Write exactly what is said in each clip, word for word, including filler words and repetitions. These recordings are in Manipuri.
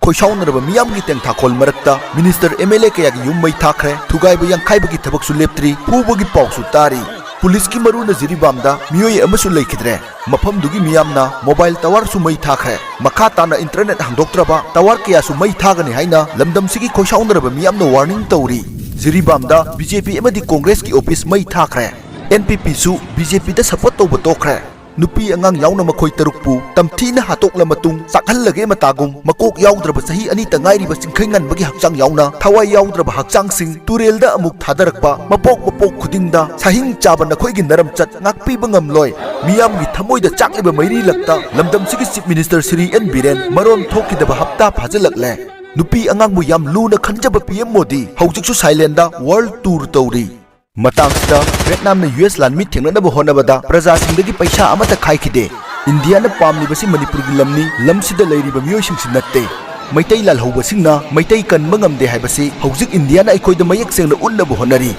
ꯈꯣꯏꯁꯥꯎꯅꯔꯕ ꯃꯤꯌꯥꯝꯒꯤ ꯇꯦꯡꯊꯥꯈꯣꯜ ꯃꯔꯛꯇ ꯃꯤꯅꯤꯁꯇꯔ, ꯑꯦꯝ ꯑꯦꯜ ꯑꯦ ꯀꯌꯥꯒꯤ ꯌꯨꯝ ꯃꯩ ꯊꯥꯈ꯭ꯔꯦ, ꯊꯨꯒꯥꯏꯕ ꯌꯥꯡꯈꯥꯏꯕꯒꯤ ꯊꯕꯛꯁꯨ ꯂꯦꯞꯇ꯭ꯔꯤ, ꯐꯨꯕꯒꯤ ꯄꯥꯎꯁꯨ ꯇꯥꯔꯤ꯫ ꯄꯨꯂꯤꯁꯀꯤ ꯃꯔꯨꯅ ꯖꯤꯔꯤꯕꯥꯝꯗ ꯃꯤꯑꯣꯏ ꯑꯃꯁꯨ ꯂꯩꯈꯤꯗ꯭ꯔꯦ꯫ ꯃꯐꯝꯗꯨꯒꯤ ꯃꯤꯌꯥꯝꯅ ꯃꯣꯕꯥꯏꯜ ꯇꯋꯥꯔꯁꯨ ꯃꯩ ꯊꯥꯈ꯭ꯔꯦ꯫ ꯃꯈꯥ ꯇꯥꯅ ꯏꯟꯇꯔꯅꯦꯠ ꯍꯥꯡꯗꯣꯛꯇ꯭ꯔꯕ ꯇꯋꯥꯔ ꯀꯌꯥꯁꯨ ꯃꯩ ꯊꯥꯒꯅꯤ ꯍꯥꯏꯅ ꯂꯝꯗꯝꯁꯤꯒꯤ ꯈꯣꯏꯁꯥꯎꯅꯔꯕ ꯃꯤꯌꯥꯝꯅ ꯋꯥꯔꯅꯤꯡ ꯇꯧꯔꯤ꯫ ꯖꯤꯔꯤꯕꯥꯝꯗ ꯕꯤ ꯖꯦ ꯄꯤ ꯑꯃꯗꯤ ꯀꯣꯡꯒ꯭ꯔꯦꯁꯀꯤ ꯑꯣꯐꯤꯁ ꯃꯩ ꯊꯥꯈ꯭ꯔꯦ꯫ ꯑꯦꯟ ꯄꯤ ꯄꯤꯁꯨ ꯕꯤ ꯖꯦ ꯄꯤꯗ ꯁꯄꯣꯔꯠ ꯇꯧꯕ ꯇꯣꯛꯈ꯭ꯔꯦ꯫ ꯅꯨꯄꯤ ꯑꯉꯥꯡ ꯌꯥꯎꯅ ꯃꯈꯣꯏ ꯇꯔꯨꯛꯄꯨ ꯇꯝꯊꯤꯅ ꯍꯥꯠꯇꯣꯛꯂ ꯃꯇꯨꯡ ꯆꯥꯛꯍꯜꯂꯒꯦ ꯃꯇꯥꯒꯨꯝ ꯃꯀꯣꯛ ꯌꯥꯎꯗ꯭ꯔꯕ ꯆꯍꯤ ꯑꯅꯤꯇ ꯉꯥꯏꯔꯤꯕ ꯆꯤꯡꯈꯩ ꯉꯟꯕꯒꯤ ꯍꯛꯆꯥꯡ ꯌꯥꯎꯅ ꯊꯋꯥꯏ ꯌꯥꯎꯗ꯭ꯔꯕ ꯍꯛꯆꯥꯡꯁꯤꯡ ꯇꯨꯔꯦꯜꯗ ꯑꯃꯨꯛ ꯊꯥꯗꯔꯛꯄ ꯃꯄꯣꯛ ꯃꯄꯣꯛ ꯈꯨꯗꯤꯡꯗ ꯁꯥꯍꯤꯡ ꯆꯥꯕ ꯅꯈꯣꯏꯒꯤ ꯅꯔꯝꯆꯠ ꯉꯥꯛꯄꯤꯕ ꯉꯝꯂꯣꯏ꯫ ꯃꯤꯌꯥꯝꯒꯤ ꯊꯃꯣꯏꯗ ꯆꯥꯛꯂꯤꯕ ꯃꯩꯔꯤ ꯂꯛꯇ ꯂꯝꯗꯝꯁꯤꯒꯤ chief minister Shri N Biren ꯃꯔꯣꯟ ꯊꯣꯛꯈꯤꯗꯕ ꯍꯞꯇꯥ ꯐꯥꯖꯤꯜꯂꯛꯂꯦ꯫ ꯅꯨꯄꯤ ꯑꯉꯥꯡꯕꯨ ꯌꯥꯝ ꯂꯨꯅ ꯈꯟꯖꯕ ꯄꯤ ꯑꯦꯝ ꯃꯣꯗꯤ ꯍꯧꯖꯤꯛꯁꯨ ꯁꯥꯏꯂꯦꯟꯗ ꯋꯥꯔꯜ ꯇꯨꯔ ꯇꯧꯔꯤ꯫ ꯃꯇꯥꯡꯁꯤꯗ ꯚꯤꯌꯦꯠꯅꯥꯝꯅ ꯌꯨ ꯑꯦꯁ ꯂꯥꯟꯃꯤ ꯊꯦꯡꯅꯅꯕ ꯍꯣꯠꯅꯕꯗ ꯄ꯭ꯔꯖꯥꯁꯤꯡꯗꯒꯤ ꯄꯩꯁꯥ ꯑꯃꯠꯇ ꯈꯥꯏꯈꯤꯗꯦ꯫ ꯏꯟꯗꯤꯌꯥꯅ ꯄꯥꯝꯂꯤꯕꯁꯤ ꯃꯅꯤꯄꯨꯔꯒꯤ ꯂꯝꯅꯤ, ꯂꯝꯁꯤꯗ ꯂꯩꯔꯤꯕ ꯃꯤꯑꯣꯏꯁꯤꯡꯁꯤ ꯅꯠꯇꯦ꯫ ꯃꯩꯇꯩ ꯂꯥꯜꯍꯧꯕꯁꯤꯡꯅ ꯃꯩꯇꯩ ꯀꯟꯕ ꯉꯝꯗꯦ ꯍꯥꯏꯕꯁꯤ ꯍꯧꯖꯤꯛ ꯏꯟꯗꯤꯌꯥꯅ ꯑꯩꯈꯣꯏꯗ ꯃꯌꯦꯛ ꯁꯦꯡꯅ ꯎꯠꯅꯕ ꯍꯣꯠꯅꯔꯤ꯫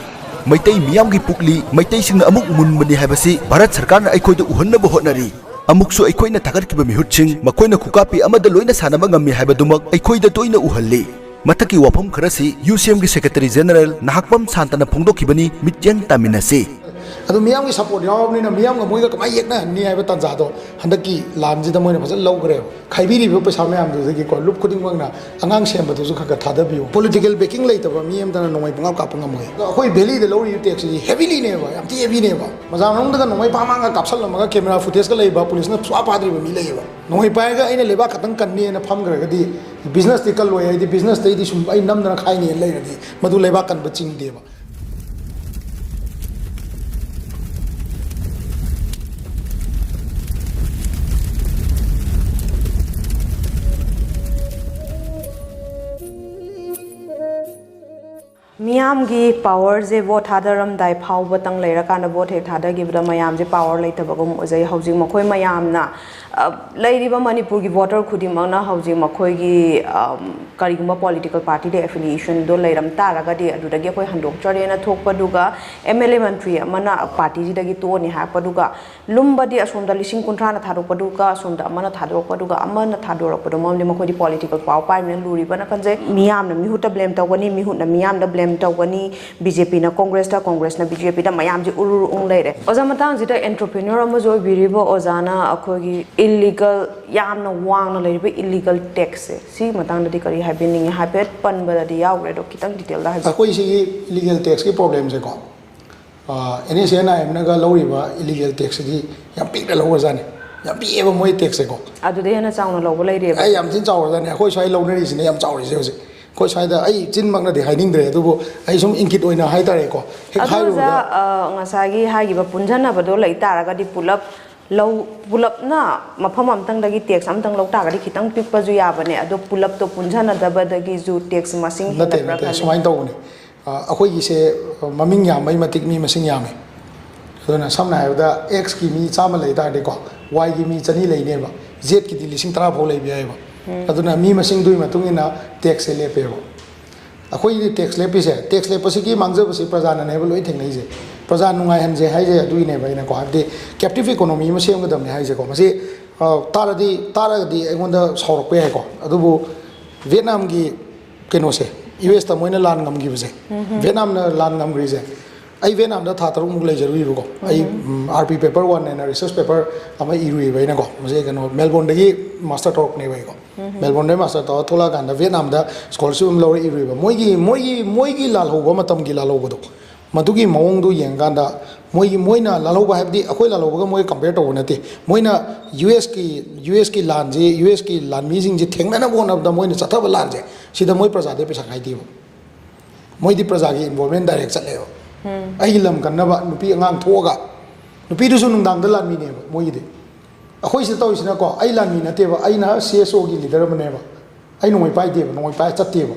ꯃꯩꯇꯩ ꯃꯤꯌꯥꯝꯒꯤ ꯄꯨꯛꯂꯤ ꯃꯩꯇꯩꯁꯤꯡꯅ ꯑꯃꯨꯛ ꯃꯨꯟꯕꯅꯤ ꯍꯥꯏꯕꯁꯤ ꯚꯥꯔꯠ ꯁꯔꯀꯥꯔꯅ ꯑꯩꯈꯣꯏꯗ ꯎꯍꯟꯅꯕ ꯍꯣꯠꯅꯔꯤ꯫ ꯑꯃꯨꯛꯁꯨ ꯑꯩꯈꯣꯏꯅ ꯊꯥꯒꯠꯈꯤꯕ ꯃꯤꯍꯨꯠꯁꯤꯡ ꯃꯈꯣꯏꯅ ꯈꯨꯀꯥꯞꯄꯤ ꯑꯃꯗ ꯂꯣꯏꯅ ꯁꯥꯟꯅꯕ ꯉꯝꯃꯤ ꯍꯥꯏꯕꯗꯨꯃꯛ ꯑꯩꯈꯣꯏꯗ ꯇꯣꯏꯅ ꯎꯍꯜꯂꯤ꯫ ꯃꯊꯛꯀꯤ ꯋꯥꯐꯝ ꯈꯔꯁꯤ ꯌꯨ ꯁꯤ ꯑꯦꯝꯒꯤ ꯁꯦꯀ꯭ꯔꯦꯇꯔꯤ ꯖꯦꯅꯔꯦꯜ ꯅꯍꯥꯛꯄꯝ ꯁꯥꯟꯇꯅ ꯐꯣꯡꯗꯣꯛꯈꯤꯕꯅꯤ, ꯃꯤꯠꯌꯦꯡ ꯇꯥꯃꯤꯟꯅꯁꯤ꯫ ꯑꯗꯨ ꯃꯤꯌꯥꯝꯒꯤ ꯁꯄꯣꯔꯠ ꯌꯥꯎꯔꯕꯅꯤꯅ ꯃꯤꯌꯥꯝꯒ ꯃꯣꯏꯒ ꯀꯃꯥꯏꯅ ꯌꯦꯛꯅꯍꯟꯅꯤ ꯍꯥꯏꯕ ꯇꯥꯟꯖꯥꯗꯣ ꯍꯟꯗꯛꯀꯤ ꯂꯥꯟꯁꯤꯗ ꯃꯣꯏꯅ ꯐꯖꯅ ꯂꯧꯈ꯭ꯔꯦꯕ꯫ ꯈꯥꯏꯕꯤꯔꯤꯕ ꯄꯩꯁꯥ ꯃꯌꯥꯝꯗꯨꯗꯒꯤꯀꯣ ꯂꯨꯞ ꯈꯨꯗꯤꯡꯃꯛꯅ ꯑꯉꯥꯡ ꯁꯦꯝꯕꯗꯨꯁꯨ ꯈꯔ ꯈꯔ ꯊꯥꯗꯕꯤꯌꯨ꯫ ꯄꯣꯂꯤꯇꯤꯀꯦꯜ ꯕꯦꯀꯤꯡ ꯂꯩꯇꯕ ꯃꯤ ꯑꯃꯇꯅ ꯅꯣꯡꯃꯩ ꯄꯪꯀꯥꯞ ꯀꯥꯞꯄ ꯉꯝꯃꯣꯏ꯫ ꯑꯗꯣ ꯑꯩꯈꯣꯏ ꯚꯦꯂꯤꯗ ꯂꯧꯔꯤꯕ ꯇꯦꯛꯁꯁꯤꯗꯤ ꯍꯦꯚꯤꯂꯤꯅꯦꯕ, ꯌꯥꯝ ꯊꯤ ꯍꯦꯚꯤꯅꯦꯕ꯫ ꯕꯖꯥꯔ ꯃꯅꯨꯡꯗꯒ ꯅꯣꯡꯃꯩ ꯐꯥ ꯃꯥꯡꯒ ꯀꯥꯞꯁꯜꯂꯝꯃꯒ ꯀꯦꯃꯦꯔꯥ ꯐꯨꯇꯦꯖꯀ ꯂꯩꯕ ꯄꯨꯂꯤꯁꯅ ꯁꯨꯡꯐꯥ ꯐꯥꯗ꯭ꯔꯤꯕ ꯃꯤ ꯂꯩꯌꯦꯕ꯫ ꯅꯣꯡꯃꯩ ꯄꯥꯏꯔꯒ ꯑꯩꯅ ꯂꯩꯕꯥꯛ ꯈꯛꯇꯪ ꯀꯟꯅꯦꯅ ꯐꯝꯈ꯭ꯔꯒꯗꯤ ꯕꯤꯖꯤꯅꯦꯁꯇꯤ ꯀꯜꯂꯣꯏ꯫ ꯍꯥꯏꯗꯤ ꯕꯤꯖꯤꯅꯦꯁꯇꯩꯗꯤ ꯁꯨꯝ ꯑꯩ ꯅꯝꯗꯅ ꯈꯥꯏꯅꯦꯅ ꯂꯩꯔꯗꯤ ꯃꯗꯨ ꯂꯩꯕꯥꯛ ꯀꯟꯕ ꯆꯤꯡꯗꯦꯕ꯫ ꯃꯤꯌꯥꯝꯒꯤ ꯄꯥꯋꯔꯁꯦ ꯚꯣꯠ ꯊꯥꯗꯔꯝꯗꯥꯏ ꯐꯥꯎꯕꯇꯪ ꯂꯩꯔꯀꯥꯟꯗ ꯚꯣꯠ ꯍꯦꯛ ꯊꯥꯗꯈꯤꯕꯗ ꯃꯌꯥꯝꯁꯦ ꯄꯥꯋꯔ ꯂꯩꯇꯕꯒꯨꯝ ꯎꯖꯩ꯫ ꯍꯧꯖꯤꯛ ꯃꯈꯣꯏ ꯃꯌꯥꯝꯅ, ꯂꯩꯔꯤꯕ ꯃꯅꯤꯄꯨꯔꯒꯤ ꯚꯣꯇꯔ ꯈꯨꯗꯤꯡꯃꯛꯅ ꯍꯧꯖꯤꯛ ꯃꯈꯣꯏꯒꯤ ꯀꯔꯤꯒꯨꯝꯕ ꯄꯣꯂꯤꯇꯤꯀꯦꯜ ꯄꯥꯔꯇꯤꯗ ꯑꯦꯐꯤꯂꯤꯌꯦꯁꯟꯗꯣ ꯂꯩꯔꯝ ꯇꯥꯔꯒꯗꯤ ꯑꯗꯨꯗꯒꯤ ꯑꯩꯈꯣꯏ ꯍꯟꯗꯣꯛꯆꯔꯦꯅ ꯊꯣꯛꯄꯗꯨꯒ, ꯑꯦꯝ ꯑꯦꯜ ꯑꯦ ꯃꯟꯇ꯭ꯔꯤ ꯑꯃꯅ ꯄꯥꯔꯇꯤꯁꯤꯗꯒꯤ ꯇꯣꯛꯑꯅꯤ ꯍꯥꯏꯔꯛꯄꯗꯨꯒ, ꯂꯨꯝꯕꯗꯤ ꯑꯁꯣꯝꯗ ꯂꯤꯁꯤꯡ ꯀꯨꯟꯊ꯭ꯔꯥꯅ ꯊꯥꯗꯣꯛꯄꯗꯨꯒ ꯑꯁꯣꯝꯗ ꯑꯃꯅ ꯊꯥꯗꯣꯔꯛꯄꯗꯨꯒ, ꯑꯃꯅ ꯊꯥꯗꯣꯔꯛꯄꯗꯣ, ꯃꯔꯝꯗꯤ ꯃꯈꯣꯏꯗꯤ ꯄꯣꯂꯤꯇꯤꯀꯦꯜ ꯄꯥꯎ ꯄꯥꯏꯕꯅꯤꯅ ꯂꯨꯔꯤꯕꯅ ꯈꯟꯖꯩ꯫ ꯃꯤꯌꯥꯝꯅ ꯃꯤꯍꯨꯠꯇ ꯕ꯭ꯂꯦꯝ ꯇꯧꯒꯅꯤ, ꯃꯤꯍꯨꯠꯅ ꯃꯤꯌꯥꯝꯗ ꯕ꯭ꯂꯦꯝ ꯇꯧꯒꯅꯤ, ꯕꯤ ꯖꯦ ꯄꯤꯅ ꯀꯣꯡꯒ꯭ꯔꯦꯁꯇ, ꯀꯣꯡꯒ꯭ꯔꯦꯁꯅ ꯕꯤ ꯖꯦ ꯄꯤꯗ, ꯃꯌꯥꯝꯁꯦ ꯎꯔꯨꯔꯨ ꯎꯪ ꯂꯩꯔꯦ꯫ ꯑꯣꯖꯥ, ꯃꯇꯥꯡꯁꯤꯗ ꯑꯦꯟꯇꯔꯄ꯭ꯔꯤꯅꯔ ꯑꯃꯁꯨ ꯑꯣꯏꯕꯤꯔꯤꯕ ꯑꯣꯖꯥꯅ ꯑꯩꯈꯣꯏꯒꯤ ꯏꯂꯤꯒꯜ, ꯌꯥꯝꯅ ꯋꯥꯡꯅ ꯂꯩꯔꯤꯕ ꯏꯂꯤꯒꯜ ꯇꯦꯛꯁꯁꯦ, ꯁꯤꯒꯤ ꯃꯇꯥꯡꯗꯗꯤ ꯀꯔꯤ ꯍꯥꯏꯕꯤꯅꯤꯡꯉꯤ? ꯍꯥꯏꯐꯦꯠ ꯄꯟꯕꯗꯗꯤ ꯌꯥꯎꯈ꯭ꯔꯦ, ꯑꯗꯣ ꯈꯤꯇꯪ ꯗꯤꯇꯦꯜꯗ ꯍꯥꯏꯕꯤꯌꯨ꯫ ꯑꯩꯈꯣꯏ ꯁꯤꯒꯤ ꯏꯂꯤꯒꯦꯜ ꯇꯦꯛꯁꯀꯤ ꯄ꯭ꯔꯣꯕ꯭ꯂꯦꯝꯁꯦꯀꯣ, ꯑꯦꯟ ꯑꯦꯁ ꯑꯦ ꯑꯦꯟ ꯑꯥꯏ ꯑꯦꯝꯅꯒ ꯂꯧꯔꯤꯕ ꯏꯂꯤꯒꯦꯜ ꯇꯦꯛꯁꯁꯤꯗꯤ ꯌꯥꯝ ꯄꯤꯛꯅ ꯂꯧꯈ꯭ꯔꯖꯥꯠꯅꯤ, ꯌꯥꯝ ꯄꯤꯛꯑꯦꯕ ꯃꯣꯏ ꯇꯦꯛꯁꯁꯦꯀꯣ꯫ ꯑꯗꯨꯗꯩ ꯍꯦꯟꯅ ꯆꯥꯎꯅ ꯂꯧꯕ ꯂꯩꯔꯦꯕ꯫ ꯑꯩ ꯌꯥꯝ ꯊꯤꯅ ꯆꯥꯎꯔꯖꯥꯠꯅꯤ꯫ ꯑꯩꯈꯣꯏ ꯁ꯭ꯋꯥꯏ ꯂꯧꯅꯔꯤꯁꯤꯅ ꯌꯥꯝ ꯆꯥꯎꯔꯤꯁꯦ ꯍꯧꯖꯤꯛ꯫ ꯑꯩꯈꯣꯏ ꯁ꯭ꯋꯥꯏꯗ ꯑꯩ ꯆꯤꯟꯃꯛꯅꯗꯤ ꯍꯥꯏꯅꯤꯡꯗ꯭ꯔꯦ, ꯑꯗꯨꯕꯨ ꯑꯩ ꯁꯨꯝ ꯏꯪꯒꯤꯠ ꯑꯣꯏꯅ ꯍꯥꯏꯇꯥꯔꯦꯀꯣ, ꯍꯦꯛ ꯑꯗꯣ ꯑꯣꯖꯥ, ꯍꯥꯏꯔꯨꯕꯗ꯫ ꯑ, ꯉꯁꯥꯏꯒꯤ ꯍꯥꯏꯈꯤꯕ ꯄꯨꯟꯁꯤꯟꯅꯕꯗꯣ ꯂꯩ ꯇꯥꯔꯒꯗꯤ ꯄꯨꯂꯞ ꯂꯧ, ꯄꯨꯂꯞꯅ ꯃꯐꯝ ꯑꯃꯇꯪꯗꯒꯤ ꯇꯦꯛꯁ ꯑꯃꯇꯪ ꯂꯧ ꯇꯥꯔꯒꯗꯤ ꯈꯤꯇꯪ ꯄꯤꯛꯄꯁꯨ ꯌꯥꯕꯅꯦ, ꯑꯗꯣ ꯄꯨꯂꯞꯇꯣ ꯄꯨꯟꯁꯤꯟꯅꯗꯕꯗꯒꯤꯁꯨ ꯇꯦꯛꯁ ꯃꯁꯤꯡ ꯅꯠꯇꯦ, ꯍꯦꯟꯒꯠꯄ꯭ꯔꯥ ꯅꯠꯇꯦ, ꯈꯜꯂꯤ꯫ ꯁꯨꯃꯥꯏꯅ ꯇꯧꯕꯅꯦ꯫ ꯑ, ꯑꯩꯈꯣꯏꯒꯤꯁꯦ ꯃꯃꯤꯡ ꯌꯥꯝꯕꯩ ꯃꯇꯤꯛ ꯃꯤ ꯃꯁꯤꯡ ꯌꯥꯝꯃꯦ꯫ ꯑꯗꯨꯅ ꯁꯝꯅ ꯍꯥꯏꯔꯕꯗ, ꯑꯦꯛꯁꯀꯤ ꯃꯤ ꯆꯥꯝꯃ ꯂꯩ ꯇꯥꯔꯗꯤꯀꯣ, ꯋꯥꯏꯒꯤ ꯃꯤ ꯆꯅꯤ ꯂꯩꯅꯦꯕ, ꯖꯦꯠꯀꯤꯗꯤ ꯂꯤꯁꯤꯡ ꯇꯔꯥ ꯐꯥꯎ ꯂꯩꯕ ꯌꯥꯏꯑꯕ꯫ ꯑꯗꯨꯅ ꯃꯤ ꯃꯁꯤꯡꯗꯨꯒꯤ ꯃꯇꯨꯡ ꯏꯟꯅ ꯇꯦꯛꯁꯁꯦ ꯂꯦꯞꯄꯦꯕ꯫ ꯑꯩꯈꯣꯏꯒꯤ ꯇꯦꯛꯁ ꯂꯦꯞꯄꯤꯁꯦ, ꯇꯦꯛꯁ ꯂꯦꯞꯄꯁꯤꯒꯤ ꯃꯥꯡꯖꯕꯁꯤ ꯄ꯭ꯔꯖꯥꯅꯅꯦꯕ ꯂꯣꯏ ꯊꯦꯡꯅꯩꯁꯦ꯫ ꯄ꯭ꯔꯖꯥ ꯅꯨꯡꯉꯥꯏꯍꯟꯁꯦ ꯍꯥꯏꯁꯦ ꯑꯗꯨꯒꯤꯅꯦꯕ ꯑꯩꯅꯀꯣ, ꯍꯥꯏꯕꯗꯤ captive economy ꯑꯃ ꯁꯦꯝꯒꯗꯕꯅꯦ ꯍꯥꯏꯁꯦꯀꯣ꯫ ꯃꯁꯤ, ꯑ, ꯇꯥꯔꯗꯤ, ꯇꯥꯔꯒꯗꯤ ꯑꯩꯉꯣꯟꯗ ꯁꯥꯎꯔꯛꯄ ꯌꯥꯏꯀꯣ, ꯑꯗꯨꯕꯨ ꯚꯤꯌꯦꯠꯅꯥꯝꯒꯤ ꯀꯩꯅꯣꯁꯦ, ꯌꯨ ꯑꯦꯁꯇ ꯃꯣꯏꯅ ꯂꯥꯟ ꯉꯝꯈꯤꯕꯁꯦ, ꯚꯤꯌꯦꯠꯅꯥꯝꯅ ꯂꯥꯟ ꯉꯝꯈ꯭ꯔꯤꯁꯦ, ꯑꯩ ꯚꯤꯌꯦꯠꯅꯥꯝꯗ ꯊꯥ ꯇꯔꯨꯛꯃꯨꯛ ꯂꯩꯖꯔꯨꯏꯕꯀꯣ꯫ ꯑꯩ, ꯎꯝ, ꯑꯥꯔ ꯄꯤ ꯄꯦꯄꯔ ꯋꯥꯟ ꯍꯥꯏꯅ ꯔꯤꯁꯔꯁ ꯄꯦꯄꯔ ꯑꯃ ꯏꯔꯨꯏꯕ ꯑꯩꯅꯀꯣ꯫ ꯃꯁꯤ ꯀꯩꯅꯣ, ꯃꯦꯜꯕꯣꯔꯟꯗꯒꯤ ꯃꯥꯁꯇꯔ ꯇꯧꯔꯛꯄꯅꯦꯕ ꯑꯩꯀꯣ꯫ ꯃꯦꯜꯕꯣꯔꯟꯗꯒꯤ ꯃꯥꯁꯇꯔ ꯇꯧꯔ ꯊꯣꯛꯂꯛꯑꯀꯥꯟꯗ ꯚꯤꯌꯦꯠꯅꯥꯝꯗ ꯁ꯭ꯀꯣꯂꯔꯁꯤꯞ ꯑꯃ ꯂꯧꯔ ꯏꯔꯨꯏꯕ꯫ ꯃꯣꯏꯒꯤ, ꯃꯣꯏꯒꯤ, ꯃꯣꯏꯒꯤ ꯂꯥꯜꯍꯧꯕ ꯃꯇꯝꯒꯤ ꯂꯥꯜꯍꯧꯕꯗꯣ, ꯃꯗꯨꯒꯤ ꯃꯑꯣꯡꯗꯨ ꯌꯦꯡꯉꯀꯥꯟꯗ, ꯃꯣꯏꯒꯤ, ꯃꯣꯏꯅ ꯂꯥꯜꯍꯧꯕ ꯍꯥꯏꯕꯗꯤ ꯑꯩꯈꯣꯏ ꯂꯥꯜꯍꯧꯕꯒ ꯃꯣꯏ ꯀꯝꯄꯦꯌꯔ ꯇꯧꯕ ꯅꯠꯇꯦ꯫ ꯃꯣꯏꯅ ꯌꯨ ꯑꯦꯁꯀꯤ, ꯌꯨ ꯑꯦꯁꯀꯤ ꯂꯥꯟꯁꯤ, ꯌꯨ ꯑꯦꯁꯀꯤ ꯂꯥꯟꯃꯤꯁꯤꯡꯁꯤ ꯊꯦꯡꯅꯅꯕ ꯍꯣꯠꯅꯕꯗ ꯃꯣꯏꯅ ꯆꯠꯊꯕ ꯂꯥꯟꯁꯦ, ꯁꯤꯗ ꯃꯣꯏ ꯄ꯭ꯔꯖꯥꯗꯩ ꯄꯩꯁꯥ ꯈꯥꯏꯗꯦꯕ꯫ ꯃꯣꯏꯗꯤ ꯄ꯭ꯔꯖꯥꯒꯤ ꯏꯟꯚꯣꯜꯚꯃꯦꯟ ꯗꯥꯏꯔꯦꯛ ꯆꯠꯂꯦꯕ꯫ ꯑꯩꯒꯤ ꯂꯝ ꯀꯟꯅꯕ ꯅꯨꯄꯤ ꯑꯉꯥꯡ ꯊꯣꯛꯑꯒ, ꯅꯨꯄꯤꯗꯨꯁꯨ ꯅꯨꯡꯗꯥꯡꯗ ꯂꯥꯟꯃꯤꯅꯦꯕ ꯃꯣꯏꯒꯤꯗꯤ꯫ ꯑꯩꯈꯣꯏ ꯁꯤꯗ ꯇꯧꯔꯤꯁꯤꯅꯀꯣ, ꯑꯩ ꯂꯥꯟꯃꯤ ꯅꯠꯇꯦꯕ, ꯑꯩꯅ ꯁꯤ ꯑꯦꯁ ꯑꯣꯒꯤ ꯂꯤꯗꯔ ꯑꯃꯅꯦꯕ꯫ ꯑꯩ ꯅꯣꯡꯃꯩ ꯄꯥꯏꯗꯦꯕ, ꯅꯣꯡꯃꯩ ꯄꯥꯏꯔ ꯆꯠꯇꯦꯕ꯫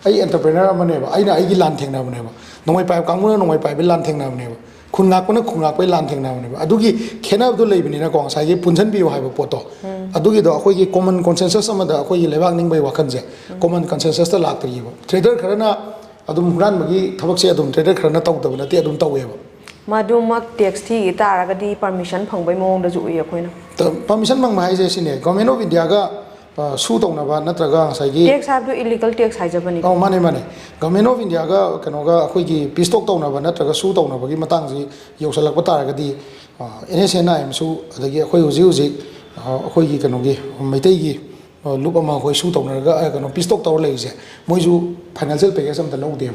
ꯑꯩ ꯑꯦꯟꯇꯔꯄ꯭ꯔꯦꯅꯔ ꯑꯃꯅꯦꯕ, ꯑꯩꯅ ꯑꯩꯒꯤ ꯂꯥꯟ ꯊꯦꯡꯅꯕꯅꯦꯕ꯫ ꯅꯣꯡꯃꯩ ꯄꯥꯏꯕ ꯀꯥꯡꯕꯨꯅ ꯅꯣꯡꯃꯩ ꯄꯥꯏꯕ ꯂꯥꯟ ꯊꯦꯡꯅꯕꯅꯦꯕ꯫ ꯈꯨꯟ ꯉꯥꯛꯄꯅ ꯈꯨꯟ ꯉꯥꯛꯄꯩ ꯂꯥꯟ ꯊꯦꯡꯅꯕꯅꯦꯕ꯫ ꯑꯗꯨꯒꯤ ꯈꯦꯠꯅꯕꯗꯣ ꯂꯩꯕꯅꯤꯅꯀꯣ, ꯉꯁꯥꯏꯒꯤ ꯄꯨꯟꯁꯤꯟꯕꯤꯌꯨ ꯍꯥꯏꯕ ꯄꯣꯠꯇꯣ, ꯎꯝ꯫ ꯑꯗꯨꯒꯤꯗꯣ ꯑꯩꯈꯣꯏꯒꯤ common consensus ꯑꯃꯗ ꯑꯩꯈꯣꯏꯒꯤ ꯂꯩꯕꯥꯛ ꯅꯤꯡꯕꯒꯤ ꯋꯥꯈꯜꯁꯦ, ꯎꯝ꯫ Common consensusꯇ ꯂꯥꯛꯇ꯭ꯔꯤꯑꯕ꯫ Trader ꯈꯔꯅ ꯑꯗꯨꯝ ꯍꯨꯔꯥꯟꯕꯒꯤ ꯊꯕꯛꯁꯦ ꯑꯗꯨꯝ trader ꯈꯔꯅ ꯇꯧꯗꯕ ꯅꯠꯇꯦ, ꯑꯗꯨꯝ ꯇꯧꯋꯦꯕ꯫ ꯃꯗꯨꯃꯛ tax ꯊꯤꯈꯤ ꯇꯥꯔꯒꯗꯤ permission ꯐꯪꯕꯩ ꯃꯑꯣꯡꯗꯁꯨ ꯎꯏ ꯑꯩꯈꯣꯏꯅ꯫ ꯇ-, permission ꯐꯪꯕ ꯍꯥꯏꯁꯦ ꯁꯤꯅꯦ, Government of Indiaꯒ, ꯑ, sue ꯇꯧꯅꯕ ꯅꯠꯇ꯭ꯔꯒ ꯉꯁꯥꯏꯒꯤ, Tax ꯍꯥꯏꯕꯗꯨ illegal tax ꯍꯥꯏꯖꯕꯅꯤ꯫ ꯑꯧ, ꯃꯥꯅꯦ, ꯃꯥꯅꯦ꯫ Government of Indiaꯒ ꯀꯩꯅꯣꯒ ꯑꯩꯈꯣꯏꯒꯤ peace talk ꯇꯧꯅꯕ ꯅꯠꯇ꯭ꯔꯒ sue ꯇꯧꯅꯕꯒꯤ ꯃꯇꯥꯡꯁꯤ ꯌꯧꯁꯜꯂꯛꯄ ꯇꯥꯔꯒꯗꯤ, ꯑ, NSCN-IM sue, ꯑꯗꯒꯤ ꯑꯩꯈꯣꯏ ꯍꯧꯖꯤꯛ ꯍꯧꯖꯤꯛ, ꯑ, ꯑꯩꯈꯣꯏꯒꯤ ꯀꯩꯅꯣꯒꯤ, ꯃꯩꯇꯩꯒꯤ, ꯑ, ꯂꯨꯞ ꯑꯃ ꯑꯩꯈꯣꯏ sue ꯇꯧꯅꯔꯒ, ꯑ, ꯀꯩꯅꯣ, peace talk ꯇꯧꯔ ꯂꯩꯔꯤꯁꯦ, ꯃꯣꯏꯁꯨ financial package ꯑꯝꯇ ꯂꯧꯗꯦꯕ꯫